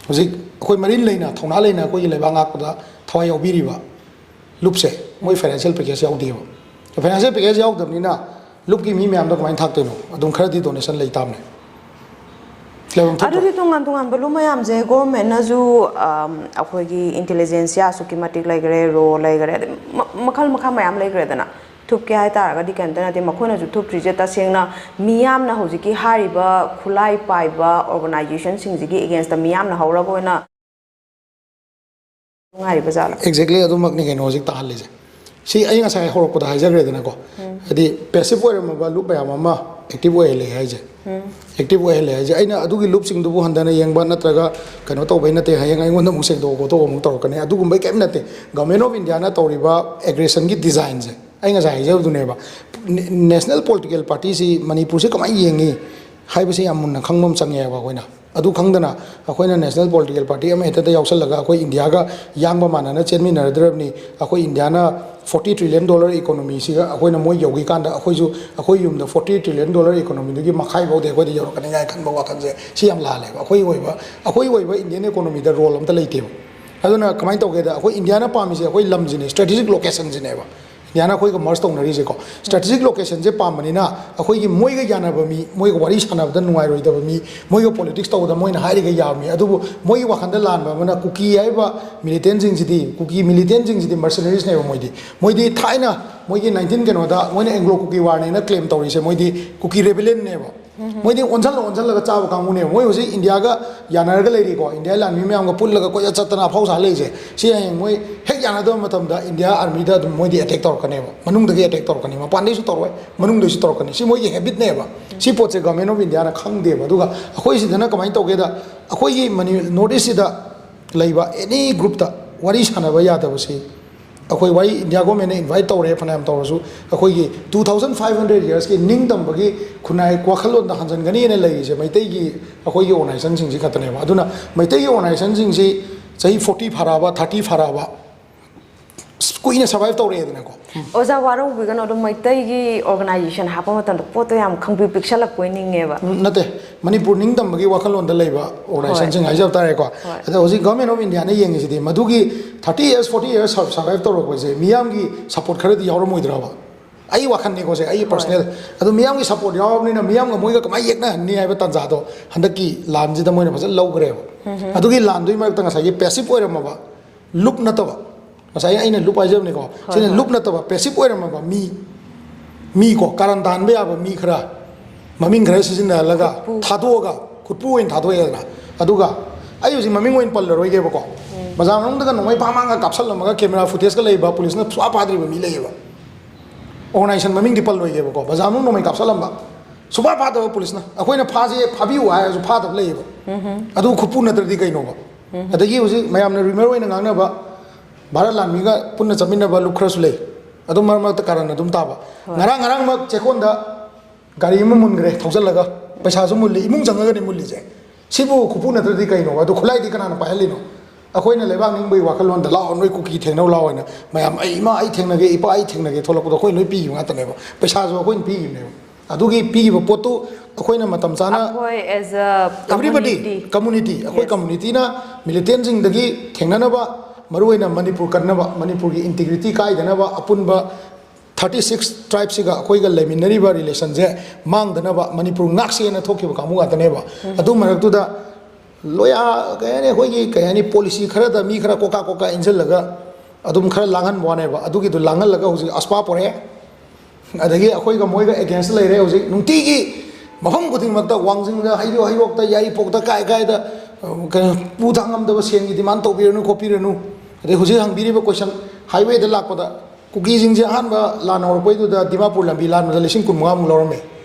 ꯍꯧꯖꯤꯛ ꯑꯩꯈꯣꯏ ꯃꯔꯤꯟ ꯂꯩꯅ, ꯊꯧꯅꯥ ꯂꯩꯅ ꯑꯩꯈꯣꯏꯒꯤ ꯂꯩꯕꯥꯛ ꯉꯥꯛꯄꯗ ꯊꯋꯥꯏ ꯌꯥꯎꯕꯤꯔꯤꯕ ꯂꯨꯞꯁꯦ, ꯃꯣꯏ financial package ꯌꯥꯎꯗꯦꯕ꯫ Financial package ꯌꯥꯎꯗꯕꯅꯤꯅ ꯂꯨꯞꯀꯤ ꯃꯤ ꯃꯌꯥꯝꯗꯣ ꯀꯃꯥꯏꯅ ꯊꯥꯛꯇꯣꯏꯅꯣ? ꯑꯗꯨꯝ ꯈꯔꯗꯤ donation ꯂꯩ ꯇꯥꯕꯅꯦ꯫ ꯂꯩꯐꯝ ꯊꯣꯛꯇ꯭ꯔꯣ? ꯑꯗꯨꯗꯤ ꯇꯣꯉꯥꯟ ꯇꯣꯉꯥꯟꯕ ꯂꯨꯞ ꯃꯌꯥꯝꯁꯦ governmentꯅꯁꯨ, ꯑꯝ, ꯑꯩꯈꯣꯏꯒꯤ intelligence ꯑꯁꯨꯛꯀꯤ ꯃꯇꯤꯛ ꯂꯩꯈ꯭ꯔꯦ, RAW ꯂꯩꯈ꯭ꯔꯦ, ꯑꯗꯩ ꯃ-, ꯃꯈꯜ ꯃꯈꯥ ꯃꯌꯥꯝ ꯂꯩꯈ꯭ꯔꯦꯗꯅ꯫ ꯊꯨꯞꯀꯦ ꯍꯥꯏ ꯇꯥꯔꯒꯗꯤ ꯀꯩꯝꯇ ꯅꯠꯇꯦ, ꯃꯈꯣꯏꯅꯁꯨ ꯊꯨꯞꯇ꯭ꯔꯤꯁꯦ ꯇꯁꯦꯡꯅ ꯃꯤꯌꯥꯝꯅ ꯍꯧꯖꯤꯛꯀꯤ ꯍꯥꯏꯔꯤꯕ ꯈꯨꯠꯂꯥꯏ ꯄꯥꯏꯕ organizationꯁꯤꯡꯁꯤꯒꯤ againstꯇ ꯃꯤꯌꯥꯝꯅ ꯍꯧꯔꯒ ꯑꯣꯏꯅ ꯅꯨꯡꯉꯥꯏꯔꯤꯕ ꯖꯥꯠꯂꯥ? Exactly ꯑꯗꯨꯃꯛꯅꯤ ꯀꯩꯅꯣ ꯍꯧꯖꯤꯛ ꯇꯥꯍꯜꯂꯤꯁꯦ꯫ ꯁꯤ ꯑꯩ ꯉꯁꯥꯏ ꯍꯧꯔꯛꯄꯗ ꯍꯥꯏꯖꯈ꯭ꯔꯦꯗꯅꯀꯣ, ꯎꯝ꯫ ꯍꯥꯏꯗꯤ passive ꯑꯣꯏꯔꯝꯃꯕ ꯂꯨꯞ ꯃꯌꯥꯝ ꯑꯃ active ꯑꯣꯏꯍꯜꯂꯦ ꯍꯥꯏꯁꯦ꯫ ꯎꯝ꯫ Active ꯑꯣꯏꯍꯜꯂꯦ ꯍꯥꯏꯁꯦ꯫ ꯑꯩꯅ ꯑꯗꯨꯒꯤ ꯂꯨꯞꯁꯤꯡꯗꯨꯕꯨ ꯍꯟꯊꯅ ꯌꯦꯡꯕ ꯅꯠꯇ꯭ꯔꯒ ꯀꯩꯅꯣ ꯇꯧꯕꯩ ꯅꯠꯇꯦ, ꯍꯌꯦꯡ ꯑꯩꯉꯣꯟꯗ ꯑꯃꯨꯛ ꯁꯦꯡꯗꯣꯛ ꯈꯣꯠꯇꯣꯛ ꯑꯃꯨꯛ ꯇꯧꯔꯛꯀꯅꯤ, ꯑꯗꯨꯒꯨꯝꯕꯩ ꯀꯔꯤꯝ ꯅꯠꯇꯦ꯫ Government of Indiaꯅ ꯇꯧꯔꯤꯕ aggressionꯒꯤ designꯁꯦ ꯑꯩ ꯉꯁꯥꯏ ꯍꯥꯏꯖꯕꯗꯨꯅꯦꯕ꯫ National political partyꯁꯤ ꯃꯅꯤꯄꯨꯔꯁꯤ ꯀꯃꯥꯏꯅ ꯌꯦꯡꯉꯤ ꯍꯥꯏꯕꯁꯤ ꯌꯥꯝ ꯃꯨꯟꯅ ꯈꯪꯕ ꯑꯃ ꯆꯪꯉꯦꯕ ꯑꯩꯈꯣꯏꯅ꯫ ꯑꯗꯨ ꯈꯪꯗꯅ ꯑꯩꯈꯣꯏꯅ national political party ꯑꯃ ꯍꯦꯛꯇꯗ ꯌꯥꯎꯁꯜꯂꯒ ꯑꯩꯈꯣꯏ ꯏꯟꯗꯤꯌꯥꯒ ꯌꯥꯡꯕ ꯃꯥꯟꯅꯅ ꯆꯦꯟꯃꯤꯟꯅꯔꯗ꯭ꯔꯕꯅꯤ꯫ ꯑꯩꯈꯣꯏ ꯏꯟꯗꯤꯌꯥꯅ forty trillion dollar economyꯁꯤꯒ ꯑꯩꯈꯣꯏꯅ ꯃꯣꯏ ꯌꯧꯈꯤ ꯀꯥꯟꯗ ꯑꯩꯈꯣꯏꯁꯨ ꯑꯩꯈꯣꯏ ꯌꯨꯝꯗ forty trillion dollar economyꯗꯨꯒꯤ ꯃꯈꯥꯏ ꯐꯥꯎꯗꯤ ꯑꯩꯈꯣꯏꯗ ꯌꯧꯔꯛꯀꯅꯤꯉꯥꯏ ꯈꯟꯕ ꯋꯥꯈꯜꯁꯦ ꯁꯤ ꯌꯥꯝ ꯂꯥꯜꯂꯦꯕ꯫ ꯑꯩꯈꯣꯏ ꯑꯣꯏꯕ, ꯑꯩꯈꯣꯏ ꯑꯣꯏꯕ Indian economyꯗ role ꯑꯝꯇ ꯂꯩꯇꯦꯕ꯫ ꯑꯗꯨꯅ ꯀꯃꯥꯏꯅ ꯇꯧꯒꯦꯗ, ꯑꯩꯈꯣꯏ ꯏꯟꯗꯤꯌꯥꯅ ꯄꯥꯝꯃꯤꯁꯦ ꯑꯩꯈꯣꯏ ꯂꯝꯁꯤꯅꯦ, strategic locationꯁꯤꯅꯦꯕ꯫ ꯏꯟꯗꯤꯌꯥꯅ ꯑꯩꯈꯣꯏꯒ merge ꯇꯧꯅꯔꯤꯁꯦꯀꯣ꯫ Strategic locationꯁꯦ ꯄꯥꯝꯕꯅꯤꯅ ꯑꯩꯈꯣꯏꯒꯤ ꯃꯣꯏꯒ ꯌꯥꯅꯕ ꯃꯤ, ꯃꯣꯏꯒ ꯋꯥꯔꯤ ꯁꯥꯟꯅꯕꯗ ꯅꯨꯡꯉꯥꯏꯔꯣꯏꯗꯕ ꯃꯤ, ꯃꯣꯏꯒ politics ꯇꯧꯕꯗ ꯃꯣꯏꯅ ꯍꯥꯏꯔꯤꯒꯩ ꯌꯥꯕ ꯃꯤ꯫ ꯑꯗꯨꯕꯨ ꯃꯣꯏꯒꯤ ꯋꯥꯈꯜꯗ ꯂꯥꯟꯕ ꯑꯃꯅ ꯀꯨꯀꯤ ꯍꯥꯏꯔꯤꯕ militantꯁꯤꯡꯁꯤꯗꯤ, ꯀꯨꯀꯤ militantꯁꯤꯡꯁꯤꯗꯤ mercenariesꯅꯦꯕ ꯃꯣꯏꯗꯤ꯫ ꯃꯣꯏꯗꯤ ꯊꯥꯏꯅ ꯃꯣꯏꯒꯤ nineteen ꯀꯩꯅꯣꯗ ꯃꯣꯏꯅ Anglo Kuki warꯅꯦꯅ claim ꯇꯧꯔꯤꯁꯦ ꯃꯣꯏꯗꯤ ꯀꯨꯀꯤ rebellionꯅꯦꯕ꯫ ꯃꯣꯏꯗꯤ ꯑꯣꯟꯁꯤꯜꯂ ꯑꯣꯟꯁꯤꯜꯂꯒ ꯆꯥꯕ ꯀꯥꯡꯕꯨꯅꯦꯕ꯫ ꯃꯣꯏ ꯍꯧꯖꯤꯛ ꯏꯟꯗꯤꯌꯥꯒ ꯌꯥꯅꯔꯒ ꯂꯩꯔꯤꯀꯣ, ꯏꯟꯗꯤꯌꯥ ꯂꯥꯟꯃꯤ ꯃꯌꯥꯝꯒ ꯄꯨꯜꯂꯒ ꯀꯣꯏꯆꯠ ꯆꯠꯇꯅ ꯑꯐꯥꯎ ꯁꯥ ꯂꯩꯔꯤꯁꯦ꯫ ꯁꯤ ꯍꯌꯦꯡ ꯃꯣꯏ ꯍꯦꯛ ꯌꯥꯅꯗꯕ ꯃꯇꯝꯗ ꯏꯟꯗꯤꯌꯥ ꯑꯥꯔꯃꯤꯗ ꯑꯗꯨꯝ ꯃꯣꯏꯗꯤ ꯑꯦꯇꯦꯛ ꯇꯧꯔꯛꯀꯅꯦꯕ, ꯃꯅꯨꯡꯗꯒꯤ ꯑꯦꯇꯦꯛ ꯇꯧꯔꯛꯀꯅꯤ, ꯃꯄꯥꯟꯗꯩꯁꯨ ꯇꯧꯔꯣꯏ, ꯃꯅꯨꯡꯗꯩꯁꯨ ꯇꯧꯔꯛꯀꯅꯤ꯫ ꯁꯤ ꯃꯣꯏꯒꯤ ꯍꯦꯕꯤꯠꯅꯦꯕ꯫ ꯁꯤ ꯄꯣꯠꯁꯦ ꯒꯚꯔꯟꯃꯦꯟ ꯑꯣꯐ ꯏꯟꯗꯤꯌꯥꯅ ꯈꯪꯗꯦꯕ꯫ ꯑꯗꯨꯒ ꯑꯩꯈꯣꯏ ꯁꯤꯗꯅ ꯀꯃꯥꯏꯅ ꯇꯧꯒꯦꯗ, ꯑꯩꯈꯣꯏꯒꯤ ꯃꯅꯤ ꯅꯣꯔꯠ ꯏꯁꯁꯤꯗ ꯂꯩꯕ ꯑꯦꯅꯤ ꯒ꯭ꯔꯨꯞꯇ ꯋꯥꯔꯤ ꯁꯥꯟꯅꯕ ꯌꯥꯗꯕꯁꯤ, ꯑꯩꯈꯣꯏ ꯋꯥꯔꯤ ꯏꯟꯗꯤꯌꯥ ꯒꯣꯔꯃꯦꯟꯅ ꯏꯟꯚꯥꯏꯠ ꯇꯧꯔꯦ ꯐꯅꯌꯥꯝ ꯇꯧꯔꯁꯨ, ꯑꯩꯈꯣꯏꯒꯤ two thousand five hundred yearsꯀꯤ ꯅꯤꯡꯇꯝꯕꯒꯤ ꯈꯨꯟꯅꯥꯏ ꯋꯥꯈꯜꯂꯣꯟꯗ ꯍꯟꯖꯤꯟꯒꯅꯤꯅ ꯂꯩꯔꯤꯁꯦ ꯃꯩꯇꯩꯒꯤ, ꯑꯩꯈꯣꯏꯒꯤ ꯑꯣꯔꯒꯅꯥꯏꯖꯦꯁꯟꯁꯤꯡꯁꯤ ꯈꯛꯇꯅꯦꯕ꯫ ꯑꯗꯨꯅ ꯃꯩꯇꯩꯒꯤ ꯑꯣꯔꯒꯅꯥꯏꯖꯦꯁꯟꯁꯤꯡꯁꯤ ꯆꯍꯤ forty ꯐꯥꯔꯛꯑꯕ, thirty ꯐꯥꯔꯛꯑꯕ, ꯀꯨꯏꯅ ꯁꯔꯚꯥꯏꯚ ꯇꯧꯔꯛꯑꯦꯗꯅꯀꯣ꯫ ꯑꯣꯖꯥ, ꯋꯥꯔꯧꯕꯤꯒꯅꯨ, ꯑꯗꯨꯝ ꯃꯩꯇꯩꯒꯤ ꯑꯣꯔꯒꯅꯥꯏꯖꯦꯁꯟ ꯍꯥꯞꯄ ꯃꯇꯝꯗ ꯄꯣꯠꯇꯣ ꯌꯥꯝ ꯈꯪꯕꯤ ꯄꯤꯛꯁꯜꯂꯛꯄꯣꯏ ꯅꯤꯡꯉꯦꯕ꯫ ꯎꯝ, ꯅꯠꯇꯦ, ꯃꯅꯤꯄꯨꯔ ꯅꯤꯡꯇꯝꯕꯒꯤ ꯋꯥꯈꯜꯂꯣꯟꯗ ꯂꯩꯕ ꯑꯣꯔꯒꯅꯥꯏꯖꯦꯁꯟꯁꯤꯡ ꯍꯥꯏꯖꯕ ꯇꯥꯔꯦꯀꯣ꯫ ꯍꯣꯏ꯫ ꯑꯗꯣ ꯍꯧꯖꯤꯛ ꯒꯚꯔꯟꯃꯦꯟ ꯑꯣꯐ ꯏꯟꯗꯤꯌꯥꯅ ꯌꯦꯡꯉꯤꯁꯤꯗꯤ ꯃꯗꯨꯒꯤ thirty years, forty years survive ꯇꯧꯔꯛꯄꯁꯦ ꯃꯤꯌꯥꯝꯒꯤ ꯁꯄꯣꯔꯠ ꯈꯔꯗꯤ ꯌꯥꯎꯔꯝꯃꯣꯏꯗ꯭ꯔꯕ? ꯑꯩ ꯋꯥꯈꯜꯅꯤꯀꯣ ꯁꯦ, ꯑꯩꯒꯤ ꯄꯔꯁꯅꯦꯜ꯫ ꯑꯗꯣ ꯃꯤꯌꯥꯝꯒꯤ ꯁꯄꯣꯔꯠ ꯌꯥꯎꯔꯕꯅꯤꯅ ꯃꯤꯌꯥꯝꯒ ꯃꯣꯏꯒ ꯀꯃꯥꯏꯅ ꯌꯦꯛꯅꯍꯟꯅꯤ ꯍꯥꯏꯕ ꯇꯥꯟꯖꯥꯗꯣ ꯍꯟꯗꯛꯀꯤ ꯂꯥꯟꯁꯤꯗ ꯃꯣꯏꯅ ꯐꯖꯅ ꯂꯧꯈ꯭ꯔꯦꯕ꯫ ꯑꯗꯨꯒꯤ ꯂꯥꯟꯗꯨꯒꯤ ꯃꯔꯛꯇ ꯉꯁꯥꯏꯒꯤ ꯄꯦꯁꯤꯞ ꯑꯣꯏꯔꯝꯃꯕ, ꯂꯨꯞ ꯅꯠꯇꯕ, ꯉꯁꯥꯏ ꯑꯩꯅ ꯂꯨꯞ ꯍꯥꯏꯖꯕꯅꯤꯀꯣ, ꯁꯤꯅ ꯂꯨꯞ ꯅꯠꯇꯕ ꯄꯦꯁꯤꯞ ꯑꯣꯏꯔꯝꯃꯕ ꯃꯤ, ꯃꯤ ꯀꯣ, ꯀꯥꯔꯟ ꯇꯥꯍꯟꯕ ꯌꯥꯕ ꯃꯤ ꯈꯔ, ꯃꯃꯤꯡ ꯈꯔ ꯁꯤꯖꯤꯟꯅꯍꯜꯂꯒ ꯊꯥꯗꯣꯛꯑꯒ, ꯈꯨꯠꯄꯨ ꯑꯣꯏꯅ ꯊꯥꯗꯣꯛꯑꯦꯗꯅ꯫ ꯑꯗꯨꯒ ꯑꯩ ꯍꯧꯖꯤꯛ ꯃꯃꯤꯡ ꯑꯣꯏꯅ ꯄꯜꯂꯔꯣꯏꯒꯦꯕꯀꯣ꯫ ꯕꯖꯥꯔ ꯃꯅꯨꯡꯗꯒ ꯅꯣꯡꯃꯩ ꯐꯥ ꯃꯥꯡꯒ ꯀꯥꯞꯁꯜꯂꯝꯃꯒ ꯀꯦꯃꯦꯔꯥ ꯐꯨꯇꯦꯖꯀ ꯂꯩꯕ, ꯄꯨꯂꯤꯁꯅ ꯁꯨꯡꯐꯥ ꯐꯥꯗ꯭ꯔꯤꯕ ꯃꯤ ꯂꯩꯌꯦꯕ꯫ ꯑꯣꯔꯒꯅꯥꯏꯖꯦꯁꯟ ꯃꯃꯤꯡꯗꯤ ꯄꯜꯂꯣꯏꯒꯦꯕꯀꯣ꯫ ꯕꯖꯥꯔ ꯃꯅꯨꯡ ꯅꯣꯡꯃꯩ ꯀꯥꯞꯁꯜꯂꯝꯕ, ꯁꯨꯡꯐꯥ ꯐꯥꯗꯕ ꯄꯨꯂꯤꯁꯅ꯫ ꯑꯩꯈꯣꯏꯅ ꯐꯥꯁꯦ, ꯐꯥꯕꯤꯌꯨ ꯍꯥꯏꯔꯁꯨ ꯐꯥꯗꯕ ꯂꯩꯌꯦꯕ꯫ ꯑꯗꯨ ꯈꯨꯠꯄꯨ ꯅꯠꯇ꯭ꯔꯗꯤ ꯀꯩꯅꯣꯕ? ꯑꯗꯒꯤ ꯍꯧꯖꯤꯛ ꯃꯌꯥꯝꯅ ꯔꯤꯃꯔ ꯑꯣꯏꯅ ꯉꯥꯡꯅꯕ, ꯚꯥꯔꯠ ꯂꯥꯟꯃꯤꯒ ꯄꯨꯟꯅ ꯆꯠꯃꯤꯟꯅꯕ ꯂꯨꯞ ꯈꯔꯁꯨ ꯂꯩ꯫ ꯑꯗꯨꯝ ꯃꯔꯛ ꯃꯔꯛꯇ ꯀꯥꯔꯟ ꯑꯗꯨꯝ ꯇꯥꯕ꯫ ꯉꯔꯥꯡ ꯉꯔꯥꯡꯃꯛ ꯆꯦꯛꯀꯣꯟꯗ ꯒꯥꯔꯤ ꯑꯃ ꯃꯨꯟꯈ꯭ꯔꯦ ꯊꯧꯖꯤꯜꯂꯒ, ꯄꯩꯁꯥꯁꯨ ꯃꯨꯜꯂꯤ, ꯏꯃꯨꯡ ꯆꯪꯉꯒꯅꯤ ꯃꯨꯜꯂꯤꯁꯦ꯫ ꯁꯤꯕꯨ ꯈꯨꯠꯄꯨ ꯅꯠꯇ꯭ꯔꯗꯤ ꯀꯩꯅꯣ? ꯑꯗꯨ ꯈꯨꯠꯂꯥꯏꯗꯤ ꯀꯅꯥꯅ ꯄꯥꯏꯍꯜꯂꯤꯅꯣ? ꯑꯩꯈꯣꯏꯅ ꯂꯩꯕꯥꯛ ꯅꯤꯡꯕꯒꯤ ꯋꯥꯈꯜꯂꯣꯟꯗ "ꯂꯥꯛꯑꯣ, ꯅꯣꯏ ꯀꯨꯀꯤ ꯊꯦꯡꯅꯧ ꯂꯥꯛꯑꯣ" ꯍꯥꯏꯅ ꯃꯌꯥꯝ, "ꯑꯩ ꯏꯃꯥ ꯑꯩ ꯊꯦꯡꯅꯒꯦ, ꯏꯄꯥ ꯑꯩ ꯊꯦꯡꯅꯒꯦ" ꯊꯣꯛꯂꯛꯄꯗꯣ ꯑꯩꯈꯣꯏ ꯂꯣꯏ ꯄꯤꯈꯤꯕ ꯉꯥꯛꯇꯅꯦꯕ꯫ ꯄꯩꯁꯥꯁꯨ ꯑꯩꯈꯣꯏꯅ ꯄꯤꯈꯤꯕꯅꯦꯕ꯫ ꯑꯗꯨꯒꯤ ꯄꯤꯈꯤꯕ ꯄꯣꯠꯇꯨ ꯑꯩꯈꯣꯏꯅ ꯃꯇꯝ ꯆꯥꯅ ꯑꯩꯈꯣꯏ as a everybody, community. Community, ꯑꯩꯈꯣꯏ Yes. Communityꯅ ꯃꯤꯂꯤꯇꯦꯟꯁꯤꯡꯗꯒꯤ ꯊꯦꯡꯅꯅꯕ, ꯃꯔꯨꯑꯣꯏꯅ ꯃꯅꯤꯄꯨꯔ ꯀꯟꯅꯕ, ꯃꯅꯤꯄꯨꯔꯒꯤ ꯏꯟꯇꯤꯒ꯭ꯔꯤꯇꯤ ꯀꯥꯏꯗꯅꯕ, ꯑꯄꯨꯟꯕ thirty six tribeꯁꯤꯒ ꯑꯩꯈꯣꯏꯒ ꯂꯩꯃꯤꯟꯅꯔꯤꯕ ꯔꯤꯂꯦꯁꯟꯁꯦ ꯃꯥꯡꯗꯅꯕ ꯃꯅꯤꯄꯨꯔ ꯉꯥꯛꯁꯦꯅ ꯊꯣꯛꯈꯤꯕ ꯀꯥꯡꯕꯨ ꯉꯥꯛꯇꯅꯦꯕ꯫ ꯑꯗꯨ ꯃꯔꯛꯇꯨꯗ ꯂꯣꯌꯥ ꯀꯩ ꯍꯥꯏꯅꯤ, ꯑꯩꯈꯣꯏꯒꯤ ꯀꯩ ꯍꯥꯏꯅꯤ, ꯄꯣꯂꯤꯁꯤ ꯈꯔꯗ ꯃꯤ ꯈꯔ ꯀꯣꯀꯥ ꯀꯣꯀꯥ ꯏꯟꯁꯤꯜꯂꯒ ꯑꯗꯨꯝ ꯈꯔ ꯂꯥꯡꯍꯟꯕ ꯋꯥꯅꯦꯕ꯫ ꯑꯗꯨꯒꯤꯗꯨ ꯂꯥꯡꯍꯜꯂꯒ ꯍꯧꯖꯤꯛ ꯑꯁꯄꯥ ꯄꯣꯔꯛꯑꯦ꯫ ꯑꯗꯒꯤ ꯑꯩꯈꯣꯏꯒ ꯃꯣꯏꯒ ꯑꯦꯒꯦꯟꯁ ꯂꯩꯔꯦ꯫ ꯍꯧꯖꯤꯛ ꯅꯨꯡꯇꯤꯒꯤ ꯃꯐꯝ ꯈꯨꯗꯤꯡꯃꯛꯇ, ꯋꯥꯡꯖꯤꯡꯗ, ꯍꯩꯔꯣꯛ, ꯍꯩꯔꯣꯛꯇ, ꯌꯥꯏꯔꯤꯄꯣꯛꯇ, ꯀꯥꯏ ꯀꯥꯏꯗ, ꯑ, ꯀꯩꯅꯣ, ꯄꯨ ꯊꯥꯡ ꯉꯝꯗꯕ ꯁꯦꯟꯒꯤ demand ꯇꯧꯕꯤꯔꯅꯨ ꯈꯣꯠꯄꯤꯔꯅꯨ꯫ ꯑꯗꯩ ꯍꯧꯖꯤꯛ ꯍꯪꯕꯤꯔꯤꯕ question, highwayꯗ ꯂꯥꯛꯄꯗ ꯀꯨꯀꯤꯁꯤꯡꯁꯦ ꯑꯍꯥꯟꯕ ꯂꯥꯟ ꯍꯧꯔꯛꯄꯩꯗꯨꯗ ꯗꯤꯃꯥꯄꯨꯔ ꯂꯝꯕꯤ ꯂꯥꯟꯕꯗ ꯂꯤꯁꯤꯡ ꯀꯨꯟ ꯃꯉꯥꯃꯨꯛ ꯂꯧꯔꯝꯃꯦ꯫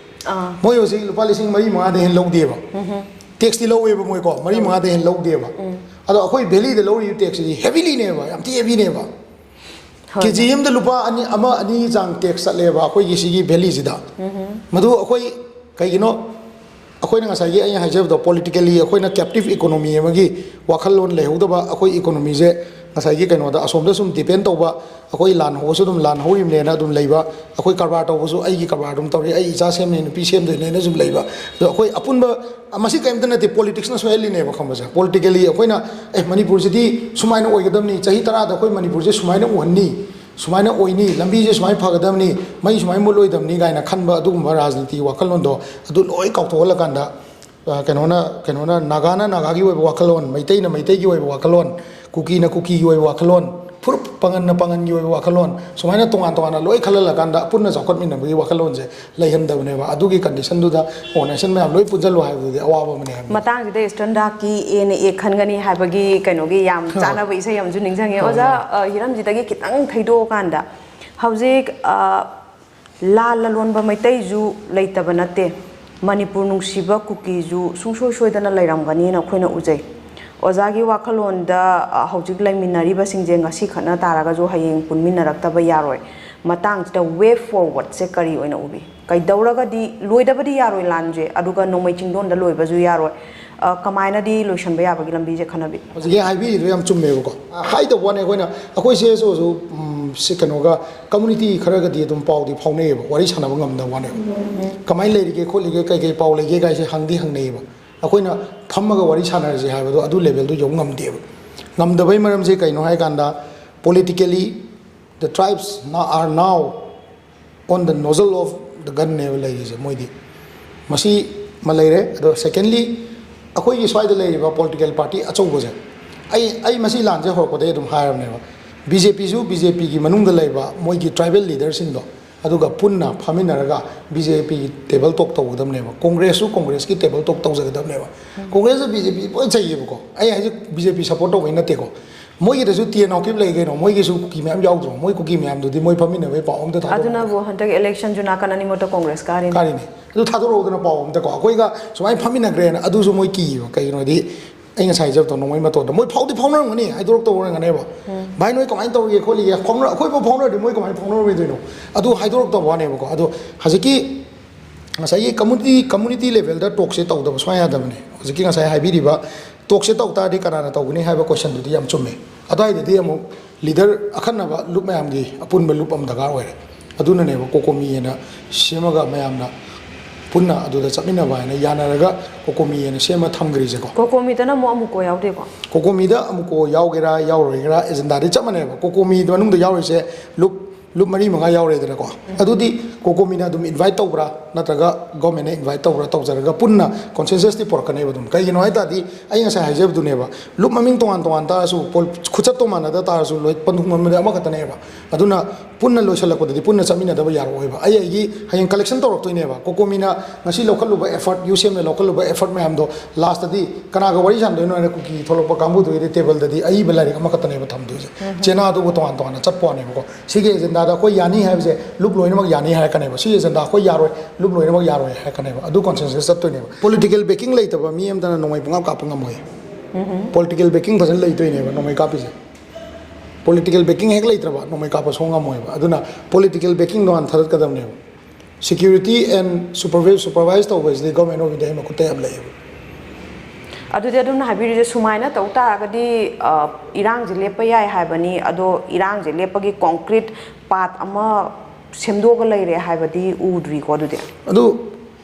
ꯑꯥ꯫ ꯃꯣꯏ ꯍꯧꯖꯤꯛ ꯂꯨꯄꯥ ꯂꯤꯁꯤꯡ ꯃꯔꯤ ꯃꯉꯥꯗꯩ ꯍꯦꯟꯅ ꯂꯧꯗꯦꯕ꯫ ꯎꯝꯍꯨꯝ꯫ Taxꯇꯤ ꯂꯧꯋꯦꯕ ꯃꯣꯏꯀꯣ, ꯃꯔꯤ ꯃꯉꯥꯗꯩ ꯍꯦꯟꯅ ꯂꯧꯗꯦꯕ꯫ ꯎꯝ꯫ ꯑꯗꯣ ꯑꯩꯈꯣꯏ valleyꯗ ꯂꯧꯔꯤꯕ taxꯁꯤꯗꯤ heavilyꯅꯦꯕ, ꯌꯥꯝ ꯊꯤ heavyꯅꯦꯕ꯫ ꯍꯣꯏ꯫ KG ꯑꯃꯗ ꯂꯨꯄꯥ ꯑꯅꯤ, ꯑꯃ ꯑꯅꯤ ꯆꯥꯡ tax ꯆꯠꯂꯦꯕ ꯑꯩꯈꯣꯏꯒꯤ ꯁꯤꯒꯤ valleyꯁꯤꯗ꯫ ꯎꯝꯍꯨꯝ꯫ ꯃꯗꯨ ꯑꯩꯈꯣꯏ ꯀꯩꯒꯤꯅꯣ, ꯑꯩꯈꯣꯏꯅ ꯉꯁꯥꯏꯒꯤ ꯑꯩꯅ ꯍꯥꯏꯖꯕꯗꯣ, politically ꯑꯩꯈꯣꯏꯅ captive economy ꯑꯃꯒꯤ ꯋꯥꯈꯜꯂꯣꯟ ꯂꯩꯍꯧꯗꯕ, ꯑꯩꯈꯣꯏ economyꯁꯦ ꯉꯁꯥꯏꯒꯤ ꯀꯩꯅꯣꯗ, ꯑꯁꯣꯝꯗ ꯁꯨꯝ depend ꯇꯧꯕ, ꯑꯩꯈꯣꯏ ꯂꯥꯟ ꯍꯧꯕꯁꯨ ꯑꯗꯨꯝ ꯂꯥꯟ ꯍꯧꯔꯤꯕꯅꯦꯅ ꯑꯗꯨꯝ ꯂꯩꯕ, ꯑꯩꯈꯣꯏ ꯀꯔꯕꯥꯔ ꯇꯧꯕꯁꯨ ꯑꯩꯒꯤ ꯀꯔꯕꯥꯔ ꯑꯗꯨꯝ ꯇꯧꯔꯤ, ꯑꯩ ꯏꯆꯥ ꯁꯦꯝꯅꯤ, ꯅꯨꯄꯤ ꯁꯦꯝꯗꯣꯏꯅꯦꯅ ꯁꯨꯝ ꯂꯩꯕ꯫ ꯑꯗꯣ ꯑꯩꯈꯣꯏ ꯑꯄꯨꯟꯕ, ꯃꯁꯤ ꯀꯔꯤꯝꯇ ꯅꯠꯇꯦ, politicsꯅ ꯁꯣꯏꯍꯜꯂꯤꯅꯦꯕ, ꯈꯪꯕꯁꯦ꯫ Politically ꯑꯩꯈꯣꯏꯅ, "ꯑꯦ, ꯃꯅꯤꯄꯨꯔꯁꯤꯗꯤ ꯁꯨꯃꯥꯏꯅ ꯑꯣꯏꯒꯗꯕꯅꯤ, ꯆꯍꯤ ꯇꯔꯥꯗ ꯑꯩꯈꯣꯏ ꯃꯅꯤꯄꯨꯔꯁꯦ ꯁꯨꯃꯥꯏꯅ ꯎꯍꯟꯅꯤ, ꯁꯨꯃꯥꯏꯅ ꯑꯣꯏꯅꯤ, ꯂꯝꯕꯤꯁꯦ ꯁꯨꯃꯥꯏꯅ ꯐꯒꯗꯕꯅꯤ, ꯃꯩ ꯁꯨꯃꯥꯏꯅ ꯃꯨꯠꯂꯣꯏꯗꯕꯅꯤ" ꯀꯥꯏꯅ ꯈꯟꯕ ꯑꯗꯨꯒꯨꯝꯕ ꯔꯥꯖꯅꯤꯇꯤ ꯋꯥꯈꯜꯂꯣꯟꯗꯣ ꯑꯗꯨ ꯂꯣꯏ ꯀꯥꯎꯊꯣꯛꯍꯜꯂꯀꯥꯟꯗ, ꯑ, ꯀꯩꯅꯣꯅ, ꯀꯩꯅꯣꯅ, ꯅꯥꯒꯥꯅ ꯅꯥꯒꯥꯒꯤ ꯑꯣꯏꯕ ꯋꯥꯈꯜꯂꯣꯟ, ꯃꯩꯇꯩꯅ ꯃꯩꯇꯩꯒꯤ ꯑꯣꯏꯕ ꯋꯥꯈꯜꯂꯣꯟ, ꯀꯨꯀꯤꯅ ꯀꯨꯀꯤꯒꯤ ꯑꯣꯏꯕ ꯋꯥꯈꯜꯂꯣꯟ, ꯐꯨꯔꯨꯞ ꯄꯥꯉꯟꯅ ꯄꯥꯉꯟꯒꯤ ꯑꯣꯏꯕ ꯋꯥꯈꯜꯂꯣꯟ, ꯁꯨꯃꯥꯏꯅ ꯇꯣꯉꯥꯟ ꯇꯣꯉꯥꯟꯅ ꯂꯣꯏ ꯈꯜꯍꯜꯂꯀꯥꯟꯗ ꯄꯨꯟꯅ ꯆꯥꯎꯈꯠꯃꯤꯟꯅꯕꯒꯤ ꯋꯥꯈꯜꯂꯣꯟꯁꯦ ꯂꯩꯍꯟꯗꯕꯅꯦꯕ꯫ ꯑꯗꯨꯒꯤ conditionꯗꯨꯗ organization ꯃꯌꯥꯝ ꯂꯣꯏ ꯄꯨꯟꯁꯤꯜꯂꯨ ꯍꯥꯏꯕꯗꯨꯗꯤ ꯑꯋꯥꯕ ꯑꯃꯅꯦ ꯍꯥꯏꯕꯅꯤ꯫ ꯃꯇꯥꯡꯁꯤꯗ Eastern Darkꯀꯤ Aꯅ A ꯈꯟꯒꯅꯤ ꯍꯥꯏꯕꯒꯤ ꯀꯩꯅꯣꯒꯤ ꯌꯥꯝ ꯍꯣꯏ꯫ ꯆꯥꯅꯕ ꯏꯁꯩ ꯑꯃꯁꯨ ꯅꯤꯡꯁꯤꯡꯉꯦ꯫ ꯍꯣꯏ, ꯑꯣꯖꯥ, ꯍꯣꯏ꯫ ꯑ, ꯍꯤꯔꯝꯁꯤꯗꯒꯤ ꯈꯤꯇꯪ ꯊꯩꯗꯣꯛꯑꯀꯥꯟꯗ, ꯍꯧꯖꯤꯛ, ꯑ, ꯂꯥꯜ ꯂꯂꯣꯟꯕ ꯃꯩꯇꯩꯁꯨ ꯂꯩꯇꯕ ꯅꯠꯇꯦ꯫ ꯃꯅꯤꯄꯨꯔ ꯅꯨꯡꯁꯤꯕ ꯀꯨꯀꯤꯁꯨ ꯁꯨꯡꯁꯣꯏ ꯁꯣꯏꯗꯅ ꯂꯩꯔꯝꯒꯅꯤꯅ ꯑꯩꯈꯣꯏꯅ ꯎꯖꯩ꯫ ꯑꯣꯖꯥꯒꯤ ꯋꯥꯈꯜꯂꯣꯟꯗ, ꯑ, ꯍꯧꯖꯤꯛ ꯂꯩꯃꯤꯟꯅꯔꯤꯕꯁꯤꯡꯁꯦ ꯉꯁꯤ ꯈꯛꯅ ꯇꯥꯔꯒꯁꯨ ꯍꯌꯦꯡ ꯄꯨꯟꯃꯤꯟꯅꯔꯛꯇꯕ ꯌꯥꯔꯣꯏ꯫ ꯃꯇꯥꯡꯁꯤꯗ way forwardꯁꯦ ꯀꯔꯤ ꯑꯣꯏꯅ ꯎꯕꯤ? ꯀꯩꯗꯧꯔꯒꯗꯤ, ꯂꯣꯏꯗꯕꯗꯤ ꯌꯥꯔꯣꯏ ꯂꯥꯟꯁꯦ, ꯑꯗꯨꯒ ꯅꯣꯡꯃꯩ ꯆꯤꯡꯗꯣꯟꯗ ꯂꯣꯏꯕꯁꯨ ꯌꯥꯔꯣꯏ꯫ ꯑ, ꯀꯃꯥꯏꯅꯗꯤ ꯂꯣꯏꯁꯤꯟꯕ ꯌꯥꯕꯒꯤ ꯂꯝꯕꯤꯁꯦ ꯈꯟꯅꯕꯤ? ꯍꯧꯖꯤꯛꯀꯤ ꯍꯥꯏꯕꯤꯔꯤꯗꯣ ꯌꯥꯝ ꯆꯨꯝꯃꯦꯕꯀꯣ꯫ ꯍꯥꯏꯗꯕ ꯋꯥꯅꯤ, ꯑꯩꯈꯣꯏꯅ, ꯑꯩꯈꯣꯏ CSOꯁꯨ, ꯎꯝ, ꯁꯤ ꯀꯩꯅꯣꯒ, community ꯈꯔꯒꯗꯤ ꯑꯗꯨꯝ ꯄꯥꯎꯗꯤ ꯐꯥꯎꯅꯩꯌꯦꯕ, ꯋꯥꯔꯤ ꯁꯥꯟꯅꯕ ꯉꯝꯗꯕ ꯋꯥꯅꯦꯕ꯫ ꯎꯝ꯫ ꯀꯃꯥꯏꯅ ꯂꯩꯔꯤꯒꯦ ꯈꯣꯠꯂꯤꯒꯦ, ꯀꯩ ꯀꯩ ꯄꯥꯎ ꯂꯩꯒꯦ ꯀꯥꯏꯁꯦ ꯍꯪꯗꯤ ꯍꯪꯅꯩꯌꯦꯕ꯫ ꯑꯩꯈꯣꯏꯅ ꯐꯝꯃꯒ ꯋꯥꯔꯤ ꯁꯥꯟꯅꯔꯁꯦ ꯍꯥꯏꯕꯗꯣ ꯑꯗꯨ levelꯗꯨ ꯌꯧ ꯉꯝꯗꯦꯕ꯫ ꯉꯝꯗꯕꯩ ꯃꯔꯝꯁꯦ ꯀꯩꯅꯣ ꯍꯥꯏ ꯀꯥꯟꯗ, politically, the tribes are now on the nozzle of the gunꯅꯦꯕ ꯂꯩꯔꯤꯁꯦ ꯃꯣꯏꯗꯤ꯫ ꯃꯁꯤ ꯑꯃ ꯂꯩꯔꯦ꯫ ꯑꯗꯣ secondly, ꯑꯩꯈꯣꯏꯒꯤ ꯁ꯭ꯋꯥꯏꯗ ꯂꯩꯔꯤꯕ political party ꯑꯆꯧꯕꯁꯦ, ꯑꯩ, ꯑꯩ ꯃꯁꯤ ꯂꯥꯟꯁꯦ ꯍꯧꯔꯛꯄꯗꯒꯤ ꯑꯗꯨꯝ ꯍꯥꯏꯔꯕꯅꯦꯕ, BJPꯁꯨ, BJPꯒꯤ ꯃꯅꯨꯡꯗ ꯂꯩꯕ ꯃꯣꯏꯒꯤ tribal leaderꯁꯤꯡꯗꯣ, ꯑꯗꯨꯒ ꯄꯨꯟꯅ ꯐꯝꯃꯤꯟꯅꯔꯒ ꯕꯤ ꯖꯦ ꯄꯤꯒꯤ ꯇꯦꯕꯜ ꯇꯣꯛ ꯇꯧꯒꯗꯕꯅꯦꯕ, ꯀꯣꯡꯒ꯭ꯔꯦꯁꯁꯨ ꯀꯣꯡꯒ꯭ꯔꯦꯁꯀꯤ ꯇꯦꯕꯜ ꯇꯣꯛ ꯇꯧꯖꯒꯗꯕꯅꯦꯕ꯫ ꯀꯣꯡꯒ꯭ꯔꯦꯁꯇ ꯕꯤ ꯖꯦ ꯄꯤ ꯂꯣꯏ ꯆꯩꯌꯦꯕꯀꯣ, ꯑꯩ ꯍꯥꯏꯁꯦ ꯕꯤ ꯖꯦ ꯄꯤ ꯁꯞꯄꯣꯔꯠ ꯇꯧꯕꯩ ꯅꯠꯇꯦꯀꯣ꯫ ꯃꯣꯏꯒꯤꯗꯁꯨ ꯇꯤ ꯑꯦꯟ ꯍꯥꯎꯀꯤꯞ ꯂꯩ ꯀꯩꯅꯣ, ꯃꯣꯏꯒꯤꯁꯨ ꯀꯨꯀꯤ ꯃꯌꯥꯝ ꯌꯥꯎꯗ꯭ꯔꯣ? ꯃꯣꯏ ꯀꯨꯀꯤ ꯃꯌꯥꯝꯗꯨꯗꯤ ꯃꯣꯏ ꯐꯝꯃꯤꯟꯅꯕꯩ ꯄꯥꯎ ꯑꯝꯇ ꯊꯥꯗꯣꯛꯑꯣ꯫ ꯑꯗꯨꯅꯕꯨ ꯍꯟꯗꯛ ꯏꯂꯦꯛꯁꯟꯁꯨ ꯅꯥꯀꯟ ꯑꯅꯤꯃꯛꯇ ꯀꯣꯡꯒ꯭ꯔꯦꯁ ꯀꯥꯔꯤꯅꯤ꯫ ꯀꯥꯔꯤꯅꯤ꯫ ꯑꯗꯨ ꯊꯥꯗꯣꯔꯛꯎꯗꯅ ꯄꯥꯎ ꯑꯝꯇꯀꯣ꯫ ꯑꯩꯈꯣꯏꯒ ꯁꯨꯃꯥꯏꯅ ꯐꯝꯃꯤꯟꯅꯈ꯭ꯔꯦꯅ ꯑꯗꯨꯁꯨ ꯃꯣꯏ ꯀꯤꯌꯦꯕ꯫ ꯀꯩꯒꯤꯅꯣꯗꯤ ꯑꯩ ꯉꯁꯥꯏ ꯍꯥꯏꯖꯕꯗꯣ ꯅꯣꯡꯃꯩ ꯃꯇꯣꯟꯗ ꯃꯣꯏ ꯐꯥꯎꯗꯤ ꯐꯥꯎꯅꯔꯝꯒꯅꯤ, ꯍꯥꯏꯗꯣꯔꯛꯇꯕ ꯑꯣꯏꯔꯝꯒꯅꯦꯕ꯫ ꯎꯝ꯫ "ꯚꯥꯏ, ꯅꯣꯏ ꯀꯃꯥꯏꯅ ꯇꯧꯔꯤꯒꯦ ꯈꯣꯠꯂꯤꯒꯦ?" ꯐꯥꯎꯅ-, ꯑꯩꯈꯣꯏꯐꯥꯎ ꯐꯥꯎꯅꯔꯗꯤ ꯃꯣꯏ ꯀꯃꯥꯏꯅ ꯐꯥꯎꯅꯔꯣꯏꯗꯣꯏꯅꯣ? ꯑꯗꯨ ꯍꯥꯏꯗꯣꯔꯛꯇꯕ ꯋꯥꯅꯦꯕꯀꯣ꯫ ꯑꯗꯣ ꯍꯧꯖꯤꯛꯀꯤ ꯉꯁꯥꯏꯒꯤ ꯀꯝꯃꯨꯅꯤꯇꯤ, ꯀꯝꯃꯨꯅꯤꯇꯤ ꯂꯦꯚꯦꯜꯗ ꯇꯣꯛꯁꯦ ꯇꯧꯗꯕ ꯁꯨꯡꯌꯥ ꯌꯥꯗꯕꯅꯦ꯫ ꯍꯧꯖꯤꯛꯀꯤ ꯉꯁꯥꯏ ꯍꯥꯏꯕꯤꯔꯤꯕ ꯇꯣꯛꯁꯦ ꯇꯧ ꯇꯥꯔꯗꯤ ꯀꯅꯥꯅ ꯇꯧꯒꯅꯤ ꯍꯥꯏꯕ ꯀꯣꯏꯁꯟꯗꯨꯗꯤ ꯌꯥꯝ ꯆꯨꯝꯃꯦ꯫ ꯑꯗꯨꯋꯥꯏꯗꯗꯤ ꯑꯃꯨꯛ ꯂꯤꯗꯔ ꯑꯈꯟꯅꯕ ꯂꯨꯞ ꯃꯌꯥꯝꯒꯤ ꯑꯄꯨꯟꯕ ꯂꯨꯞ ꯑꯃ ꯗꯔꯀꯥꯔ ꯑꯣꯏꯔꯦ꯫ ꯑꯗꯨꯅꯅꯦꯕ ꯀꯣꯀꯣꯃꯤ ꯍꯥꯏꯅ ꯁꯦꯝꯃꯒ ꯃꯌꯥꯝꯅ ꯄꯨꯟꯅ ꯑꯗꯨꯗ ꯆꯠꯃꯤꯟꯅꯕ ꯍꯥꯏꯅ ꯌꯥꯅꯔꯒ ꯀꯣꯀꯣꯃꯤ ꯍꯥꯏꯅ ꯁꯦꯝꯃ ꯊꯝꯈ꯭ꯔꯤꯁꯦꯀꯣ꯫ ꯀꯣꯀꯣꯃꯤꯗꯅ ꯑꯃꯨꯛ ꯑꯃꯨꯛꯀꯣ ꯌꯥꯎꯗꯦꯀꯣ? ꯀꯣꯀꯣꯃꯤꯗ ꯑꯃꯨꯛꯀꯣ ꯌꯥꯎꯒꯦꯔꯥ ꯌꯥꯎꯔꯣꯏꯒꯦꯔꯥ ꯑꯦꯖꯦꯟꯗꯥꯗꯤ ꯆꯞ ꯃꯥꯟꯅꯩꯕ꯫ ꯀꯣꯀꯣꯃꯤ ꯃꯅꯨꯡꯗ ꯌꯥꯎꯔꯤꯁꯦ ꯂꯨꯞ, ꯂꯨꯞ ꯃꯔꯤ ꯃꯉꯥ ꯌꯥꯎꯔꯦꯗꯅꯀꯣ꯫ ꯑꯗꯨꯗꯤ ꯀꯣꯀꯣꯃꯤꯅ ꯑꯗꯨꯝ ꯏꯟꯚꯥꯏꯠ ꯇꯧꯕ꯭ꯔꯥ ꯅꯠꯇ꯭ꯔꯒ ꯒꯣꯔꯃꯦꯟꯅ ꯏꯟꯚꯥꯏꯠ ꯇꯧꯕ꯭ꯔꯥ ꯇꯧꯖꯔꯒ ꯄꯨꯟꯅ ꯀꯣꯟꯁꯦꯟꯁꯁꯇꯤ ꯄꯨꯔꯛꯀꯅꯦꯕ ꯑꯗꯨꯝ꯫ ꯀꯩꯒꯤꯅꯣ ꯍꯥꯏ ꯇꯥꯔꯗꯤ ꯑꯩ ꯉꯁꯥꯏ ꯍꯥꯏꯖꯕꯗꯨꯅꯦꯕ, ꯂꯨꯞ ꯃꯃꯤꯡ ꯇꯣꯉꯥꯟ ꯇꯣꯉꯥꯟ ꯇꯥꯔꯁꯨ, ꯄꯣꯜ-, ꯈꯨꯆꯠꯇꯣ ꯃꯥꯟꯅꯗ ꯇꯥꯔꯁꯨ ꯂꯣꯏ ꯄꯟꯊꯨꯡ ꯑꯃꯗꯤ ꯑꯃꯈꯛꯇꯅꯦꯕ꯫ ꯑꯗꯨꯅ ꯄꯨꯟꯅ ꯂꯣꯏꯁꯤꯜꯂꯛꯄꯗꯗꯤ ꯄꯨꯟꯅ ꯆꯠꯃꯤꯟꯅꯗꯕ ꯌꯥꯔꯛꯑꯣꯏꯕ꯫ ꯑꯩ ꯑꯩꯒꯤ ꯍꯌꯦꯡ ꯀꯂꯦꯛꯁꯟ ꯇꯧꯔꯛꯇꯣꯏꯅꯦꯕ꯫ ꯀꯣꯀꯣꯃꯤꯅ ꯉꯁꯤ ꯂꯧꯈꯠꯂꯨꯕ ꯑꯦꯐꯔꯠ, ꯌꯨ ꯁꯤ ꯑꯦꯝꯅ ꯂꯧꯈꯠꯂꯨꯕ ꯑꯦꯐꯔꯠ ꯃꯌꯥꯝꯗꯣ ꯂꯥꯁꯇꯗꯤ ꯀꯅꯥꯒ ꯋꯥꯔꯤ ꯁꯥꯟꯅꯗꯣꯏꯅꯣ ꯍꯥꯏꯅ ꯀꯨꯀꯤ ꯊꯣꯛꯂꯛꯄ ꯀꯥꯡꯕꯨꯗꯨꯒꯤꯗꯤ ꯇꯦꯕꯜꯗꯗꯤ ꯑꯏꯕ ꯂꯥꯏꯔꯤꯛ ꯑꯃꯈꯛꯇꯅꯦꯕ ꯊꯝꯗꯣꯏꯁꯦ꯫ ꯆꯦꯅꯥꯗꯨꯕꯨ ꯇꯣꯉꯥꯟ ꯇꯣꯉꯥꯟꯅ ꯆꯠꯄ ꯋꯥꯅꯦꯕꯀꯣ꯫ ꯁꯤꯒꯤ ꯑꯦꯖꯦꯟꯗꯥꯗ ꯑꯩꯈꯣꯏ ꯌꯥꯅꯤ ꯍꯥꯏꯕꯁꯦ ꯂꯨꯞ ꯂꯣꯏꯅꯃꯛ ꯌꯥꯅꯤ ꯍꯥꯏꯔꯛꯀꯅꯦꯕ꯫ ꯁꯤꯒꯤ ꯑꯦꯖꯦꯟꯗꯥ ꯑꯩꯈꯣꯏ ꯌꯥꯔꯣꯏ, ꯂꯨꯞ ꯂꯣꯏꯅꯃꯛ ꯌꯥꯔꯣꯏ ꯍꯥꯏꯔꯛꯀꯅꯦꯕ꯫ ꯑꯗꯨ ꯀꯣꯟꯁꯦꯟꯁꯁ ꯆꯠꯇꯣꯏꯅꯦꯕ꯫ ꯄꯣꯂꯤꯇꯤꯀꯦꯜ ꯕꯦꯀꯤꯡ ꯂꯩꯇꯕ ꯃꯤ ꯑꯃꯇꯅ ꯅꯣꯡꯃꯩ ꯄꯨꯡꯀꯥꯞ ꯀꯥꯞꯄ ꯉꯝꯃꯣꯏ꯫ ꯄꯣꯂꯤꯇꯤꯀꯦꯜ ꯕꯦꯀꯤꯡ ꯐꯖꯅ ꯂꯩꯇꯣꯏꯅꯦꯕ ꯅꯣꯡꯃꯩ ꯀꯥꯞꯄꯤꯁꯦ꯫ ꯄꯣꯂꯤꯇꯤꯀꯦꯜ ꯕꯦꯀꯤꯡ ꯍꯦꯛ ꯂꯩꯇ꯭ꯔꯕ ꯅꯣꯡꯃꯩ ꯀꯥꯞꯄ ꯁꯨꯡꯉꯝ ꯉꯝꯃꯣꯏꯕ꯫ ꯑꯗꯨꯅ ꯄꯣꯂꯤꯇꯤꯀꯦꯜ ꯕꯦꯀꯤꯡꯗꯣ ꯍꯥꯟꯅ ꯊꯥꯗꯠꯀꯗꯕꯅꯦꯕ꯫ ꯁꯦꯀ꯭ꯌꯨꯔꯤꯇꯤ ꯑꯦꯟ ꯁꯨꯄꯔꯚꯥꯏ-, ꯁꯨꯄꯔꯚꯥꯏꯁ ꯇꯧꯕ ꯍꯥꯏꯁꯤꯗꯤ ꯒꯣꯔꯃꯦꯟ ꯑꯣꯐ ꯏꯟꯗꯤꯌꯥꯒꯤ ꯃꯈꯨꯠꯇ ꯌꯥꯝ ꯂꯩꯌꯦꯕ꯫ ꯑꯗꯨꯗꯤ ꯑꯗꯨꯝꯅ ꯍꯥꯏꯕꯤꯔꯤꯁꯦ ꯁꯨꯃꯥꯏꯅ ꯇꯧ ꯇꯥꯔꯒꯗꯤ, ꯑ, ꯏꯔꯥꯡꯁꯦ ꯂꯦꯞꯄ ꯌꯥꯏ ꯍꯥꯏꯕꯅꯤ꯫ ꯑꯗꯣ ꯏꯔꯥꯡꯁꯦ ꯂꯦꯞꯄꯒꯤ ꯀꯣꯟꯀ꯭ꯔꯤꯠ ꯄꯥꯠ ꯑꯃ ꯁꯦꯝꯗꯣꯛꯑꯒ ꯂꯩꯔꯦ ꯍꯥꯏꯕꯗꯤ ꯎꯗ꯭ꯔꯤꯀꯣ ꯑꯗꯨꯗꯤ? ꯑꯗꯨ